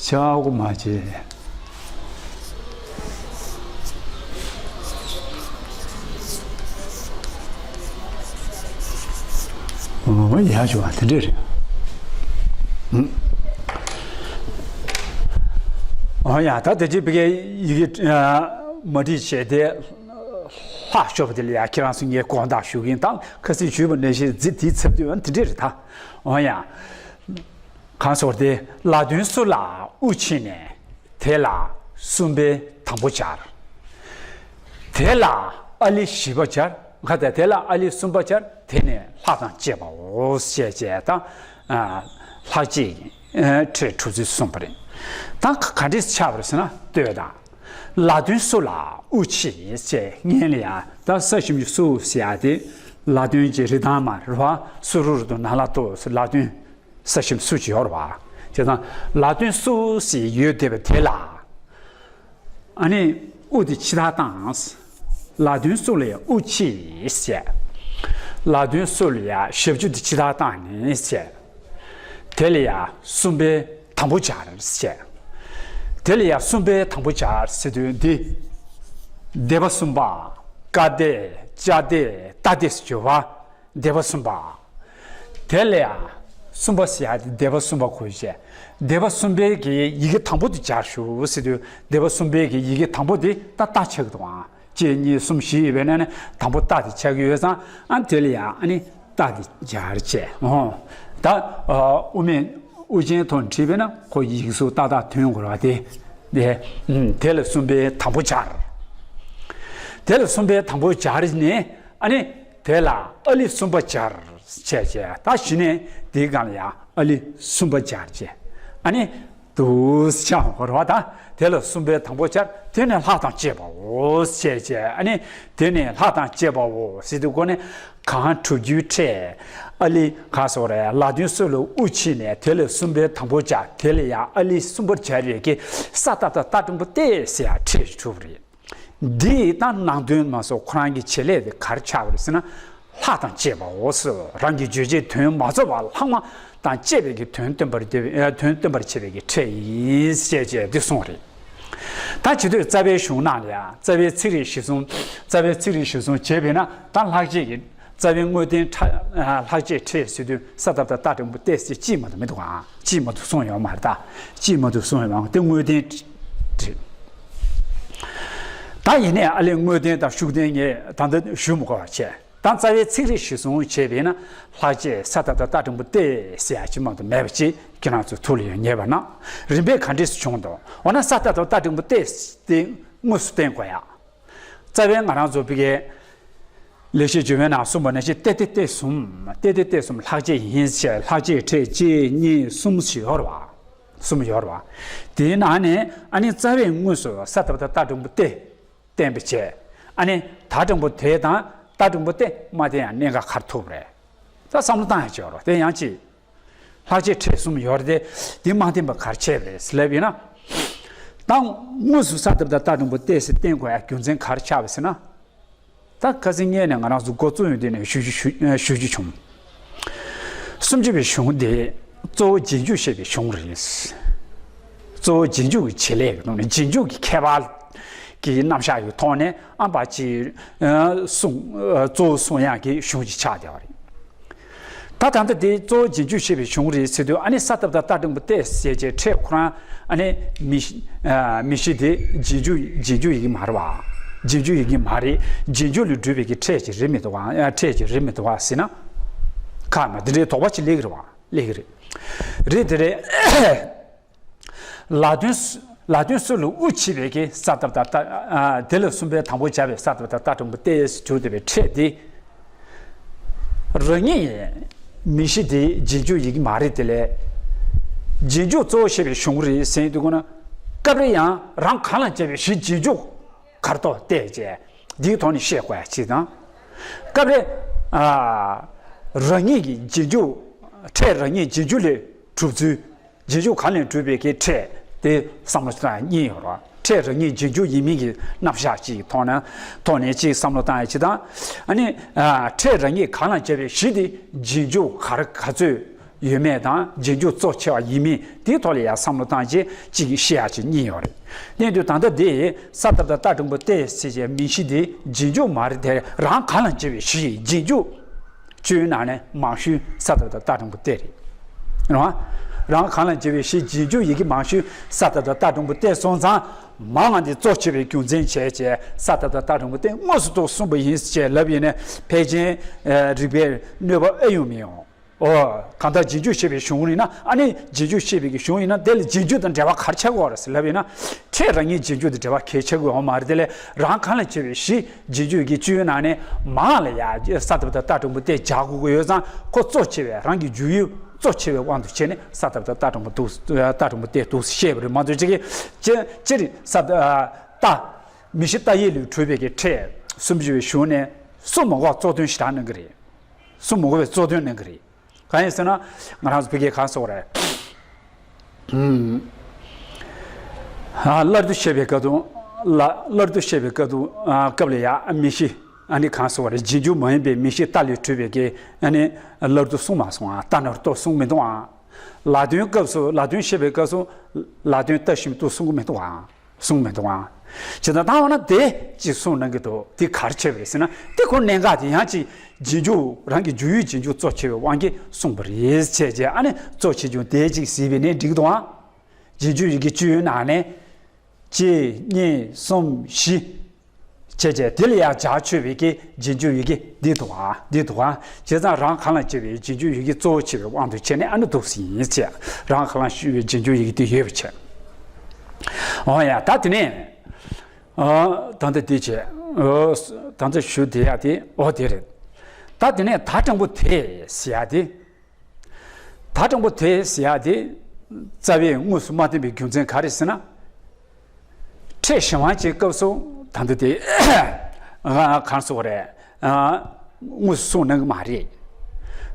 ཆ་གོ་མ་བྱེད། ཨོ་ཡ་ཞུ་བ་དེ་འདྲས་རེད། ཨུ། ཨོ་ཡ་ད་དེ་ཅི་བི་གའི་ཡི་གེ་ཨ་མ་བྲིས་བྱས་ཏེ་ལྷག་ཤོར་བ་དེ་ལ་ཡ་ཁྱེད་རང་ཚོ་ངས་དགོངས་དག་ཞུ་གི་ཡིན། ད་ཁ་སང་ཞུས་པ་ནང་བཞིན་རྫི་དེའི་ཚབ་དུས་ཨ་དེ་འདྲས་རེད་ད། ཨོ་ཡ། གང་ཟེར་ཏེ་ལ་དོན་སུ་ལ་དབུ་ཕྱེ་ནས་དེ་ལ་ གསུམ་པའི་དང་པོ་སྦྱར། དེ་ལ་ཨ་ལི་བཞི་པ་སྦྱར། ཁ་ཏ་དེ་ལ་ཨ་ལི་གསུམ་པ་སྦྱར། དེ་ནས་ལྷ་དང་བཅས་པའོ་ཞེས་བྱས་དང་། ལྷག་བཅས་ཕྲད་གྲུབ་ཚུལ་གསུངས་པ་རེད། ད་ག་འདྲས་ཆགས་པ་རེད་ཟེར་ན། ལྟོས་དང་། ལ་དོན་སུ་ལ་དབུ་མཆིས་ཞེས་སྔོན་ལ་ཡང་ད་ས་ཞབས་ཀྱུ་སུ་ཟེར་ཡ་དེ་ལ་དོན་གྱི་རི་དྭགས་མ་རེད་བ། སུ་རུ་རུ་དུ་ན་ལ་ཏོ་ཟེར་ལ་དོན། ས་ཞབས་སུ་ཅིག་ཡོད་རེད་བ། བྱས་ཙང་ལ་དོན་སུ་ཞེས་ཡོད་བསྡད་པ་དེ་ལ། ཨ་ནི་དབུ་དེ་ཕྱི་ལྟར་བཏང་། ལ་དོན་སུ་ལ་ཡ་དབུ་མཆིས་ཞེས། ལ་དོན་སུ་ལ་ཡ་ཞབས་ཀྱུ་དེ་ཕྱི་ལྟར་བཏང་ནས་ཞེས། དེ་ལ་ཡ་གསུམ་པའི་དང་པོ་སྦྱར་ཞེས། དེ་ལ་ཡ་གསུམ་པའི་དང་པོ་སྦྱར་ཟེར་དུས་འདི། སྡེ་པ་གསུམ་པ། ཀ་སྡེ། ཅ་སྡེ། ཏ་སྡེ་ཟེར་གྱི་ཡོད་པ། སྡེ་པ་གསུམ་པ། དེ་ལ་ཡང་གསུམ་པ་ཟེར་ཡ་དེ་སྡེ་པ་གསུམ་པ་གོ་ཡི་ཞེས། སྡེ་པ་གསུམ་པའི་གི་ཡི་གེ་དང་པོ་དེ་སྦྱར་ཞུ་ཟེར་དུས། སྡེ་པ་གསུམ་པའི་གི་ཡི་གེ་དང་པོ་དེ་ད་ཏ་ཆགས་ཀྱི་འདུག་ཨང་། གཅིག་གཉིས་གསུམ་བཞི་ཡོད་པའི་ནང་ནས་དང་པོ་ཏ་དེ་ཆགས་ཀྱི་ཡོད་ཙང་། ཨ་དེ་ལ་ཡང་ཨ་ནི་ཏ་དེ་སྦྱར་བྱས། ཨོ། ད་དབུ་མེད་དབུ་ཅན་ཐོག་བྲིས་པས་ན་ཁོ་ཡིག་གཟུགས་ཏག་ཏག་ཐོན་དགོས་ར་དེ། དེ་དེ་ལ་གསུམ་པའི་དང་པོ་སྦྱར། དེ་ལ་གསུམ་པའི་དང་པོ་སྦྱར་ནས། ཨ་ནི་དེ་ལ་ཨ་ལི་གསུམ་པ་སྦྱར་བྱས་བྱས། ད་གཞི་ནས་དེའི་སྒང་ལ་ཡང་ཨ་ལི་གསུམ་པ་སྦྱར་བྱས། ཨ་ནི་དུ་ཤ་འོར་བ་དང་། དེ་ལ་གསུམ་པའི་དང་པོ་སྦྱར། དེ་ནས་ལྷ་དང་བཅས་པའོ་ཞེས་བྱས། ཨ་ནི་དེ་ནས་ལྷ་དང་བཅས་པའོ་ཟེར་དུས་སྒོ་ནས་གང་གྲུབ་རྒྱུའི་ཕྲད། ཨ་ལི་ག་སོགས་རེད། ལ་དོན་སུ་ལ་དབུ་མཆིས་ནས་དེ་ལ་གསུམ་པའི་དང་པོ་སྦྱར། དེ་ལ་ཡང་ཨ་ལི་གསུམ་པར་སྦྱར་བའི་གི་ས་ཏ་བཏགས་སྟ་འགྲེང་བུ་སྟེ་ཟེར་ཡ་ཕྲད་གྲུབ་རེད། འདི་ཡི་ད་ནང་དོན་མ་སོགས་ཁོ་རང་གི་བྱེད་ལས་དེ་ག་རེ་ཆགས་པ་རེད་ཟེར་ན། ལྷ་དང་བཅས་པའོ་ཟེར། རང་གི་རྗོད་བྱེད་དོན་མ་རྫོགས་པ་ལྷག་མ་དང་བཅས་པའི་གི་དོན་སྟོན་པར་བྱེད་པའི་དོན་སྟོན་པར་བྱེད་པའི་གི་ཕྲད་ཡིན་ཞེས་བྱས་འདི་གསུངས་རེད། ད་བྱེད་དུས་རྩ་བའི་གཞུང་ནང་ལ་ཡང་རྩ་བའི་ཚིག་རིས་གཞིར་བཟུང་། རྩ་བའི་ཚིག་རིས་གཞིར་བཟུང་བྱས་པས་ན། ད་ལྷག་བཅས་ཀྱི་རྩ་བའི་དངོས་བསྟན་ཕྲད། ལྷག་བཅས་ཕྲད་ཟེར་དུས་ས་ཏ་བཏགས་སྟ་འགྲེང་བུ་སྟེ་ཟེར་གཅིག་མ་གཏོགས་མི་འདུག་ཨང་། གཅིག་མ་གཏོགས་གསུངས་ཡོད་མ་རེད། ད་གཅིག་མ་གཏོགས་གསུངས་ཡོད་མ་རེད། དེ་དངོས་བསྟན་རེད། ད་ཡིན་ནའི་ཨ་ལས་དངོས་བསྟན་དང་ཤུགས་བསྟན་ངས་ད་ལྟ་ཞུ་མི་དགོས་པ་བྱས། ད་རྩ་བའི་ཚིག་རིས་གཞིར་བཟུང་བྱས་པས་ན། ལྷག་བཅས་ས་ཏ་བཏགས་སྟ་འགྲེང་བུ་སྟེ་ཟེར་ཡ་གཅིག་མ་གཏོགས་མེད་པ་ཅིག་ཁྱེད་རང་ཚོ་ཐུགས་ལ་ཡང་ངེས་པ་ན། རིམ་པས་ག་འདྲས་སུ་བྱུང་འདུག་འོ་ན་ས་ཏ་བཏགས་སྟ་འགྲེང་བུ་སྟེ་དེ་དངོས་སུ་བསྟན་དགོས་ཡ། རྩ་བའི་ང་རང་ཚོ་བི་གའི་ལེགས་བཤད་ལྗོན་པའི་ནང་གསུངས་པ་ནང་བཞིན་ཏེ་ཏེ་སྟེ་གསུམ། ཏེ་ཏེ་སྟེ་གསུམ་ལྷག་བཅས་ཡིན་ཞེས། ལྷག་བཅས་ཕྲད་གཅིག་གཉིས་གསུམ་ཞིག་ཡོད་རེད་བ། གསུམ་ཡོད་རེད་བ། དེའི་ནང་ནས་ཨ་ནི་རྩ་བའི་དངོས་སུ་ས་ཏ་བཏགས་སྟ་འགྲེང་བུ་སྟེ་བསྟན་པ་བྱས། ཨ་ནི་ད་འགྲེང་བུ་དེ་དང་སྟ་འགྲེང་བུ་སྟེ་མ་བསྟན་ཡང་གནད་འགག་ག་རེ་ཐུག་པ་རེད། ད་བསམ་བློ་བཏང་ཡ་ཅིག་ཡོད་རེད་བ། དེ་ཡང་ཅིག་ལྷག་བཅས་ཕྲད་གསུམ་ཡོད་རེད་དེ། དེ་མ་བསྟན་པ་ག་རེ་བྱས་པ་རེད་ཟེར་ལབ་ཡིན་ན། ད་དངོས་སུ་ས་ཏ་བཏགས་སྟ་འགྲེང་བུ་སྟེ་ཟེར་བསྟན་དགོས་ཡ་རྒྱུ་མཚན་ག་རེ་ཆགས་པ་ཟེར་ན། ད་ཁ་སང་ངས་ནས་ང་རང་ཚོ་འགོ་བཙུགས་ཡོང་དུས་ནས་ཞུ་རྒྱུ་ཞུ་ཞུ་རྒྱུ་བྱུང་། སུམ་ཅུ་པའི་གཞུང་དེ་གཙོ་བོ་རྗེས་འཇུག་བཤད་པའི་གཞུང་རེད། གཙོ་བོ་རྗེས་འཇུག་གི་བྱེད་ལས་ཀྱི་ཐོག་ནས། རྗེས་འཇུག་གི་ཁྱད་པར་གྱི་རྣམ་གཞག་གི་ཐོག་ནས་ཨ་ཕར་ཅིག་གསུངས། གཙོ་བོ་གསུང་ཡག་གི་གཞུང་ཅིག་ཆགས་བསྡད་པ་རེད། ད་ད་ལྟ་དེ་གཙོ་བོ་རྗེས་འཇུག་བཤད་པའི་གཞུང་རེད་ཟེར་དུས། ཨ་ནི་ས་ཏ་བཏགས་སྟ་འགྲེང་བུ་སྟེ་ཟེར་བྱས་ཕྲད་ཁོ་རང་། ཨ་ནི་མི་མི་གཤིས་དེ་རྗེས་འཇུག་རྗེས་འཇུག་ཡི་གེ་མ་རེད་བ། རྗེས་འཇུག་ཡི་གེ་མ་རེད། རྗེས་འཇུག་ལས་གྲུབ་པའི་གི་ཕྲད་ཅིག་རེད་མི་འདུག་བ། ཕྲད་ཅིག་རེད་མི་འདུག་བ་ཟེར་ན། ཁ་མ་དེ་འདྲའི་དོགས་པ་ཅིག་སླེབས་ཀྱི་རེད་བ། སླེབས་ཀྱི་རེད། རེད་དེ་རེད། ལ་དོན་སུ་ལ་དོན་སུ་ལ་དབུ་མཆིས་པའི་གི་ས་ཏ་བཏགས་སྟ། ཨ། དེ་ལ་གསུམ་པའི་དང་པོ་སྦྱར་བའི་ས་ཏ་བཏགས་སྟ་འགྲེང་བུ་སྟེ་ཞེས་བྱས་པའི་ཕྲད་དེ། རང་ཉིད་མི་གཤིས་དེ་རྗེས་འཇུག་ཡི་གེ་མ་རེད། དེ་ལས་རྗེས་འཇུག་གཙོ་བོ་བཤད་པའི་གཞུང་རེད་ཟེར་དུས་སྒོ་ན། སྐབས་རེ་ཡང་རང་གང་ལ་སྦྱར་བའི་གཞི་རྗེས་འཇུག་ག་རེ་འདུག་བལྟས་བྱས་འདིའི་ཐོག་ནས་བཤད་དགོས་ཡ་ཅིག་དང་། སྐབས་རེ། ཨ། རང་ཉིད་ཀྱི་རྗེས་འཇུག་ཕྲད་རང་ཉིད་རྗེས་འཇུག་ལས་གྲུབ་ཚུལ། རྗེས་འཇུག་གང་ལས་གྲུབ་པའི་གི་ཕྲད་དེ་བསམ་བློ་བཏང་ཡ་གཉིས་ཡོད་རེད། ཕྲད་རང་ཉིད་རྗེས་འཇུག་ཡིན་མིན་གྱི་རྣམ་གཞག་ཅིག་ཐོག་ནས་ཐོག་ནས་ཅིག་བསམ་བློ་བཏང་ཡ་ཅིག་དང་། ཨ་ནི། ཨ། ཕྲད་རང་ཉིད་གང་ལ་སྦྱར་བའི་གཞི་དེ་རྗེས་འཇུག་ག་རེ་ག་ཚོད་ཡོད་མེད་དང་། རྗེས་འཇུག་གཙོ་ཆེ་བ་ཡིན་མིན་དེའི་ཐོག་ལ་ཡང་བསམ་བློ་བཏང་བྱས་ཅིག་བཤད་ཡ་ཅིག་གཉིས་ཡོད་རེད། དེ་དུས་ད་ལྟ་དེ་ས་ཏ་བཏགས་སྟ་འགྲེང་བུ་སྟེ་ཟེར་བྱས་མིང་གཞི་དེ་རྗེས་འཇུག་མ་རེད་དེ། རང་གང་ལ་སྦྱར་བའི་གཞི་ཡི་རྗེས་འཇུག་བཅུའི་ནང་ནས་མང་ཤོས་ས་ཏ་བཏགས་སྟ་འགྲེང་བུ་སྟེ་རེད། རང་རང་གང་ལ་སྦྱར་བའི་གཞི་རྗེས་འཇུག་ཡི་གེ་མང་ཤོས་ས་ཏ་བཏགས་སྟ་འགྲེང་བུ་སྟེ་སོང་ཙང་། མང་བ་འདི་གཙོ་ཆེ་བའི་རྒྱུ་མཚན་བྱས་བྱས་ས་ཏ་བཏགས་སྟ་འགྲེང་བུ་སྟེ་དངོས་སུ་ཐོག་གསུངས་པ་ཡིན་ཞེས་ལབ་ཡིན་ནའི་ཕལ་ཆེར་རིགས་པས་གནོད་པ་ཨེ་ཡོང་མི་ཡོང་། ཨོ། གང་ལྟར་རྗེས་འཇུག་བཤད་པའི་གཞུང་ཡིན་ན། ཨ་ནི་རྗེས་འཇུག་བཤད་པའི་གཞུང་ཡིན་ན། དེ་ལ་རྗེས་འཇུག་དང་འབྲེལ་བ་ག་རེ་ཆགས་ཀྱི་ཡོད་རེད་ཟེར་ལབ་ཡིན་ན། ཕྲད་རང་ཉིད་རྗེས་འཇུག་དང་འབྲེལ་བ་གང་ཡང་ཆགས་ཀྱི་ཡོད་མ་རེད། དེ་ལས་རང་གང་ལ་བྱེད་པའི་གཞི་རྗེས་འཇུག་ཡི་གེ་བཅུའི་ནང་ནས་མ་ལ་ཡ་ས་ཏ་བཏགས་སྟ་དྲུག་པོ་སྟེ་སྦྱར་དགོས་ཀྱི་ཡོད་ཙང་། ཁོ་གཙོ་ཆེ་བའི་རང་གི་འཇུག་ཡུལ་གཙོ་ཆེ་བའི་དབང་དུ་བྱས་ནས་ས་ཏ་བཏགས་སྟ་དྲུག་པོ་འདུག་སྟ་དྲུག་པོ་སྟེ་འདུག་བཤད་པ་རེད་མ་གཏོགས། ཅི་གི་སྤྱིར་སྤྱིར་ས་ཏ་སྟ་མིང་གཞི་ཏ་ཡིག་ལས་གྲུབ་པའི་གི་ཕྲད་སུམ་ཅུ་པའི་གཞུང་ནས་གསུངས་མ་དགོས་པ་གཙོ་དོན་ཞེ་དྲག་གནང་གི་རེད། གསུངས་མ་དགོས་པའི་གཙོ་དོན་གནང་གི་རེད། གང་ཡིན་ཟེར་ན། ང་རང་ཚོ་བོད་སྐད་གང་ཟེར་བ་རེད། ཨ། སླར་བསྡུ་བཤད་པའི་སྐབས་དུ། ལ། སླར་བསྡུ་བཤད་པའི་སྐབས་དུ། ཨ། སྐབས་ལ་ཡ་མིང་གཞི། ཨ་ནི་གང་ཟེར་བ་རེད། རྗེས་འཇུག་མ་ཡིན་པའི་མིང་གཞི་སྟ་ལས་གྲུབ་པའི་གི། ཨ་ནི་སླར་བསྡུ་གསུངས་མ་སོང་ཨ། སྟ་ནོར་ཏོ་གསུངས་མི་འདུག་ཨ། ལ་དོན་སྐབས་སུ། ལ་དོན་བཤད་པའི་སྐབས་སུ་ལ་དོན་སྟ་ཞབས་ཀྱུ་ཏོ་གསུང་གི་མི་འདུག་ཨ། གསུངས་མི་འདུག་ཨང་། ཇི་ལྟར་ལྟ་བ་ན་དེ་ཅིག་གསུངས་གནང་གི་འདུག་དེ་ག་རེ་བྱས་པ་རེད་ཟེར་ན། དེ་ཁོ་གནད་འགག་དེ་ཡང་ཅིག་རྗེས་འཇུག་རང་གི་འཇུག་ཡུལ་རྗེས་འཇུག་གཙོ་ཆེ་བའི་དབང་གིས་གསུངས་པ་རེད་བྱས་བྱས། ཨ་ནི་གཙོ་ཆེ་ཆུང་དེ་ཅིག་གཟིགས་པ་ཡིན་ན་འགྲིག་གི་འདུག་ཨང་། རྗེས་འཇུག་ཡི་གེ་བཅུའི་ནང་ནས་གཅིག་གཉིས་གསུམ་བཞི་བྱས་བྱས། དེ་ལ་ཡང་སྦྱར་ཆོག་པའི་གི་རྗེས་འཇུག་ཡི་གེ་འདི་འདུག་ཨང་། འདི་འདུག་ཨང་། བྱས་ཙང་རང་གང་ལ་བྱེད་པའི་རྗེས་འཇུག་ཡི་གེ་གཙོ་བོ་བྱེད་པའི་དབང་དུ་བྱས་ནས། ཨ་ནི་འདུག་སེ་ཡིན་བྱས། རང་གང་ལ་ཞུ་བའི་རྗེས་འཇུག་ཡི་གེ་དེ་ཡོད་པ་བྱས། འོ་ཡ། ད་དེ་ནས། ཨ། ད་ལྟ་དེ་བྱས། ཨོ། ད་ལྟ་ཞུ་བདེ་ཡ་དེ། འོ་དེ་རེད། ད་དེ་ནས་ད་དྲང་པོ་དེ་ཟེར་ཡ་དེ། ད་དྲང་པོ་དེ་ཟེར་ཡ་དེ། རྩ་བའི་དངོས་སུ་མ་བསྟན་པའི་རྒྱུ་མཚན་ག་རེ་ཟེར་ན། ཕྲད་གཞན་དབང་ཅན་སྐབས་སུ་ད་ལྟ་དེ། ཨ། གང་ཟེར་བ་རེད། ཨ། དངོས་སུ་གསུངས་གནང་གི་མ་རེད།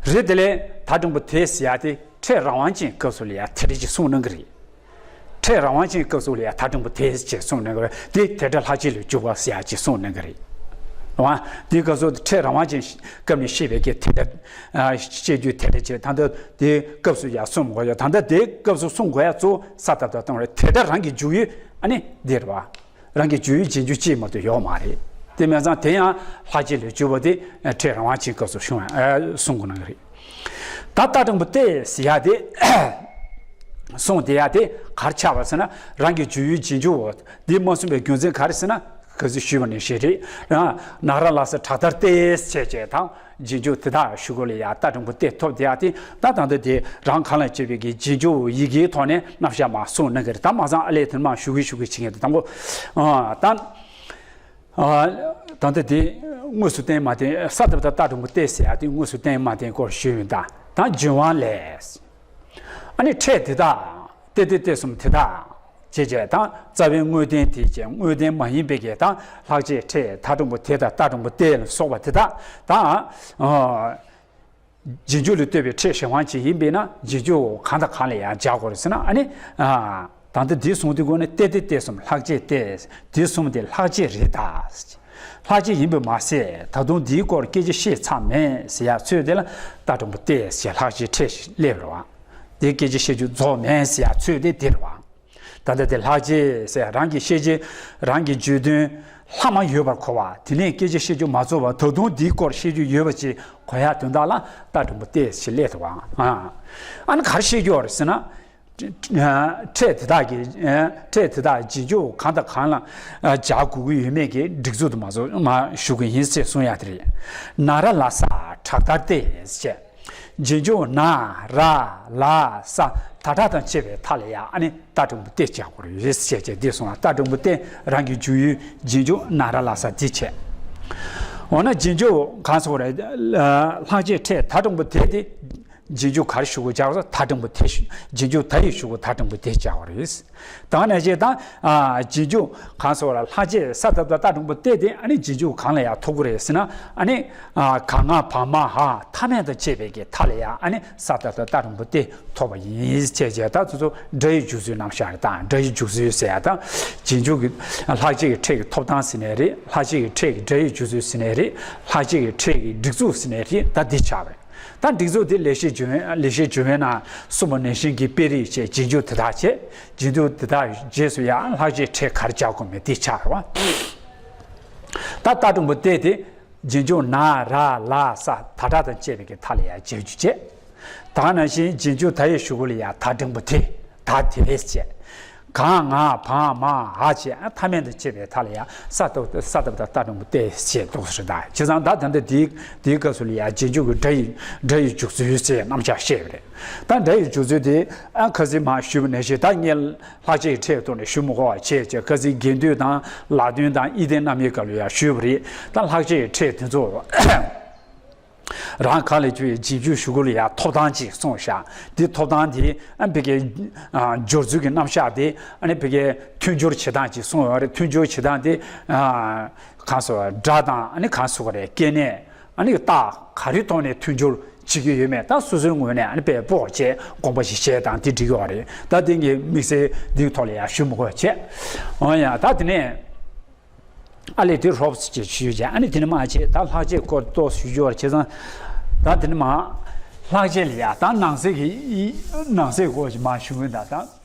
རེད། དེ་ལས་ད་དྲང་པོ་དེ་ཟེར་ཡ་དེ་ཕྲད་རང་དབང་ཅན་སྐབས་སུ་ལ་ཡ་དེ་འདྲ་ཅིག་གསུངས་གནང་གི་རེད། ཕྲད་རང་དབང་ཅན་སྐབས་སུ་ལ་ཡ་ད་དྲང་པོ་དེ་ཅེས་གསུངས་གནང་གི་རེད། དེ་དེ་འདྲ་ལྷག་བཅས་ལས་གྱུར་པ་ཟེར་ཡ་ཅིག་གསུངས་གནང་གི་རེད། རེད་བ། དེའི་སྐབས་སུ་ཕྲད་རང་དབང་ཅན་སྐབས་ནས་བཤད་པའི་གི་དེ་འདྲ། ཨ། བཤད་རྒྱུ་དེ་འདྲ་བྱས། ད་ལྟ་དེའི་སྐབས་སུ་ཡ་གསུངས་དགོས་ཡ། ད་ལྟ་དེའི་སྐབས་སུ་གསུངས་དགོས་ཡ་གཙོ་བོ་ས་ཏ་བཏགས་སྟ་རེད། དེ་འདྲ་རང་གི་འཇུག་ཡུལ་ཨ་ནི་འདི་རེད་བ། རང་གི་འཇུག་ཡུལ་རྗེས་འཇུག་གཅིག་མ་གཏོགས་ཡོད་མ་རེད། དེ་མིན་ཙང་དེ་ཡང་ལྷག་བཅས་ལས་གྱུར་པ་དེ་ཕྲད་རང་དབང་ཅན་སྐབས་སུ་བྱུང་བ། ཨ། གསུང་དགོས་གནང་གི་རེད། ད་ལྟ་དྲང་པོ་སྟེ་ཟེར་ཡ་དེ། གསུངས་བསྡད་ཡ་དེ་ག་རེ་ཆགས་པ་ཟེར་ན། རང་གི་འཇུག་ཡུལ་རྗེས་འཇུག་འོ་དེ་མ་གསུངས་པའི་རྒྱུ་མཚན་ག་རེ་ཟེར་ན། ག་ཚོད་ཞུས་པ་ནང་བཞིན་རེད། ཨ། ན་ར་ལ་ས་དྲག་མཐར་ཏེ་ཟེར་བྱས་དང་། རྗེས་འཇུག་དེ་དག་གཞུག་གུ་ལ་ཡ་ད་དྲང་པོ་སྟེ་ཐོབ་བསྡད་ཡ་དེ། ད་ད་ལྟ་དེ་རང་གང་ལ་བྱེད་པའི་གི་རྗེས་འཇུག་ཡི་གེའི་ཐོག་ནས་རྣམ་གཞག་མར་གསུངས་གནང་གི་རེད། ད་མ་ཚང་ཨ་ལས་དེ་མར་ཞུ་གི་ཞུ་གི་བྱེད་མཁན་དེ་དང་པོ། ཨ། ད། ཨ། ད་ལྟ་དེ་དངོས་སུ་བསྟན་མ་བསྟན། ས་ཏ་བཏགས་སྟ་དྲང་པོ་སྟེ་ཟེར་ཡ་དེ་དངོས་སུ་བསྟན་མ་བསྟན་སྐོར་ཞུས་ཡིན། ད་ད་རྗེས་དབང་ལས། ཨ་ནི་ཕྲད་དེ་དག་སྟེ་སྟེ་སྟེ་གསུམ་དེ་དག་བྱས་བྱས། ད་རྩ་བའི་དངོས་བསྟན་དེ་བྱས། དངོས་བསྟན་མ་ཡིན་པའི་གི་ད་ལྷག་བཅས་ཕྲད་ད་དྲང་པོ་དེ་དང་སྟ་དྲང་པོ་སྟེ་ལ་སོགས་པ་དེ་དག་ད། ཨ། རྗེས་འཇུག་ལ་ལྟོས་པའི་ཕྲད་གཞན་དབང་ཅན་ཡིན་པས་ན། རྗེས་འཇུག་གང་དང་གང་ལ་ཡང་སྦྱར་དགོས་རེད་ཟེར་ན། ཨ་ནི། ཨ། ད་ལྟ་འདི་གསུངས་དུས་སྒོ་ནས་སྟེ་སྟེ་སྟེ་གསུམ་ལྷག་བཅས་ཏེ། འདི་གསུམ་དེ་ལྷག་བཅས་རེད་ད། ལྷག་བཅས་ཡིན་པས་མ་ཟད། ད་དུང་འདིའི་སྐོར་སྐད་ཆ་བཤད་ཚར་མེད་ཟེར་ཡ་ཚོད་དེ་ལ་སྟ་དྲང་པོ་སྟེ་ཞེས་ལྷག་བཅས་ཕྲད་ཞིག་སླེབས་རེད་བ། དེ་སྐད་ཆ་བཤད་རྒྱུ་རྫོགས་མེད་ཟེར་ཡ་ཚོད་དེ་དེ་རེད་བ། ད་ལྟ་དེ་ལྷག་བཅས་ཟེར་རང་གི་བཤད་བྱ་རང་གི་བརྗོད་དོན་ལྷག་མ་ཡོད་པར་གོ་བ། དེ་ནས་སྐད་ཆ་བཤད་རྒྱུ་མ་རྫོགས་པ་ད་དུང་འདིའི་སྐོར་བཤད་རྒྱུ་ཡོད་པ་ཅིག་གོ་ཡ་དོན་དག་ལ་སྟ་དྲང་པོ་སྟེ་ཞེས་སླེབས་འདུག་བ། ཨ། ཨ་ནི་ག་རེ་བཤད་རྒྱུ་རེད་ཟེར་ན། ཕྲད་དེ་དག་གི། ཕྲད་དེ་དག་རྗེས་འཇུག་གང་དང་གང་ལ་སྦྱར་དགོས་ཀྱི་ཡོད་མེད་ཀྱི་སྒྲིག་འཛུགས་དུ་མ་སོང་མ་ཞུ་གི་ཡིན་ཟེར་གསུང་ཡ་དེ་རེད། ན་ར་ལ་ས་དྲག་མཐར་ཏེ་ཞེས། རྗེས་འཇུག་ན་ར་ལ་ས་ད་དྲག་དང་བཅས་པའི་མཐའ་ལ་ཡ་ཨ་ནི་སྟ་དྲང་པོ་སྟེ་སྦྱར་དགོས་རེད་ཟེར་བྱས་འདི་གསུངས་ལ། སྟ་དྲང་པོ་སྟེ་རང་གི་འཇུག་ཡུལ་རྗེས་འཇུག་ན་ར་ལ་ས་འདི་བྱས། འོ་ན་རྗེས་འཇུག་གང་སོགས་རེད། ལྷག་བཅས་ཕྲད་ད་དྲང་པོ་དེ་དེ་རྗེས་འཇུག་ག་རེ་ཞུ་དགོས་སྦྱར་བ་ད་དྲང་པོ་དེ་ཞུ། རྗེས་འཇུག་ད་ཡི་ཞུ་དགོས་ད་དྲང་པོ་དེ་སྦྱར་བ་རེད། ད་ནས་བྱས་ད། ཨ། རྗེས་འཇུག་གང་སོགས་ལ་ལྷག་བཅས་ས་ད་ད་སྟ་དྲང་པོ་སྟེ་དེ་ཨ་ནི་རྗེས་འཇུག་གང་ལ་ཡང་ཐོབ་ཀྱི་རེད་ཟེར་ན། ཨ་ནི། ཨ། ག་ང་བ་མ་འ་མཐའ་མེད་དང་བཅས་པའི་གི་མཐའ་ལ་ཡང་ཨ་ནི་ས་ད་ད་སྟ་དྲང་པོ་སྟེ་ཐོབ་པ་ཡིན་ཟེར་བྱས་ད་དེ་ཚོ་སྒྲ་ཡི་འཇུག་ཚུལ་རྣམ་གཞག་རེད། ད་སྒྲ་ཡི་འཇུག་ཚུལ་ཟེར་ཡ་ད་རྗེས་འཇུག་གི་ལྷག་བཅས་ཀྱི་ཕྲད་ཀྱི་ཐོབ་ཐང་ཟེར་ནའི་རེད། ལྷག་བཅས་ཀྱི་ཕྲད་ཀྱི་སྒྲ་ཡི་འཇུག་ཚུལ་ཟེར་ནའི་རེད། ལྷག་བཅས་ཀྱི་ཕྲད་ཀྱི་སྒྲིག་འཛུགས་ཟེར་ནའི་རེད། ད་འདི་ཆགས་པ་རེད། ད་སྒྲིག་འཛུགས་དེ་ལེགས་བཤད་ལྗོན་། ལེགས་བཤད་ལྗོན་པའི་ནང་གསུངས་པ་ནང་བཞིན་གྱི་དཔེ་རིས་བཅས་རྗེས་འཇུག་དེ་དག་བྱས། རྗེས་འཇུག་དེ་དག་རྗེས་སུ་ཡང་ལྷག་བཅས་ཕྲད་ག་རེ་སྦྱར་དགོས་མིན་དེ་ཆགས་རེད་བ། ད་སྟ་དྲང་པོ་སྟེ་དེ་རྗེས་འཇུག་ན་ར་ལ་ས་ད་དྲག་དང་བཅས་པའི་གི་མཐའ་ལ་ཡང་སྦྱར་རྒྱུ་བྱས། ད་ནང་བཞིན་རྗེས་འཇུག་ད་ཡི་གཞུག་གུ་ལ་ཡང་ད་དྲང་པོ་དེ་ད་དེ་བས་བྱས། གང་ང་བང་མ་འ་བྱས་ཨ་མཐའ་མེད་དུ་བྱས་པའི་མཐའ་ལ་ཡང་ས་ཏོག་ས་ཏོག་དང་ཏ་དང་པོ་ཏེ་ཞེས་འདོགས་སུ་རེད་ད། བྱས་ཙང་ད་ད་ལྟ་དེའི་དེའི་སྐབས་སུ་ལ་ཡང་རྗེས་འཇུག་གི་སྒྲ་ཡི་སྒྲ་ཡི་འཇུག་ཚུལ་ཟེར་རྣམ་གཞག་བཤད་པ་རེད། ད་སྒྲ་ཡི་འཇུག་ཚུལ་དེ་ཨ་ཁ་སང་མར་ཞུས་པ་ནང་བཞིན་ད་ངས་ལྷག་བཅས་ཀྱི་ཕྲད་ཐོག་ནས་ཞུ་མི་དགོས་པ་བྱས་བྱས་ཁ་སང་རྒྱན་སྡུད་དང་ལ་དོན་དང་ཨི་ལྡན་རྣམ་དབྱེའི་སྐབས་ལ་ཡང་ཞུས་པ་རེད། ད་ལྷག་བཅས་ཀྱི་ཕྲད་དེ་ཚོ། རང་ག་ལ་བཅུག་ཡས་རྗེས་འཇུག་ཞུ་སྐོར་ལ་ཡང་ཐོབ་ཐང་ཅིག་གསུངས་བཞག་འདི་ཐོབ་ཐང་དེ་ཨ་ཕ་གི་ཨ་སྦྱོར་ཚུལ་གྱི་རྣམ་གཞག་དེ་ཨ་ནི་ཕ་གི་མཐུན་སྦྱོར་བྱེད་སྟངས་ཅིག་གསུངས་ཡོད་རེད། མཐུན་སྦྱོར་བྱེད་སྟངས་དེ་ཨ་གང་སོ་སྒྲ་དང་ཨ་ནི་གང་སོ་ག་རེད་སྐྱེ་གནས་ཨ་ནི་རྟགས་ག་རེའི་ཐོག་ནས་མཐུན་སྦྱོར་བྱེད་ཀྱི་ཡོད་མེད་ད་སོ་སོའི་ངོས་ནས་ཨ་ནི་དཔེ་སྤོགས་བྱས་དགོངས་པ་ཞིག་བཞེས་དང་དེ་འགྲིག་གི་ཡོད་རེད། ད་དེ་ངས་དམིགས་བསལ་འདིའི་ཐོག་ལ་ཡང་ཞུ་མི་དགོས་བྱས། འོ་ཡ་ད་དེ་ནས། ཨ་ལས་དེ་རོབ་ཙམ་ཅིག་ཞུས་བྱས་ཨ་ནི་དེ་ནས་མར་བྱས་ད་ལྷག་བཅས་སྐོར་ཏོག་ཞུ་རྒྱུ་བར་བྱས་ཙང་། ད་དེ་ནས་མར་ལྷག་བཅས་ལ་ཡ་ད་ནང་གསེས་ཀྱི་ནང་གསེས་སྐོར་ཅིག་མར་ཞུ་གི་ད་ད་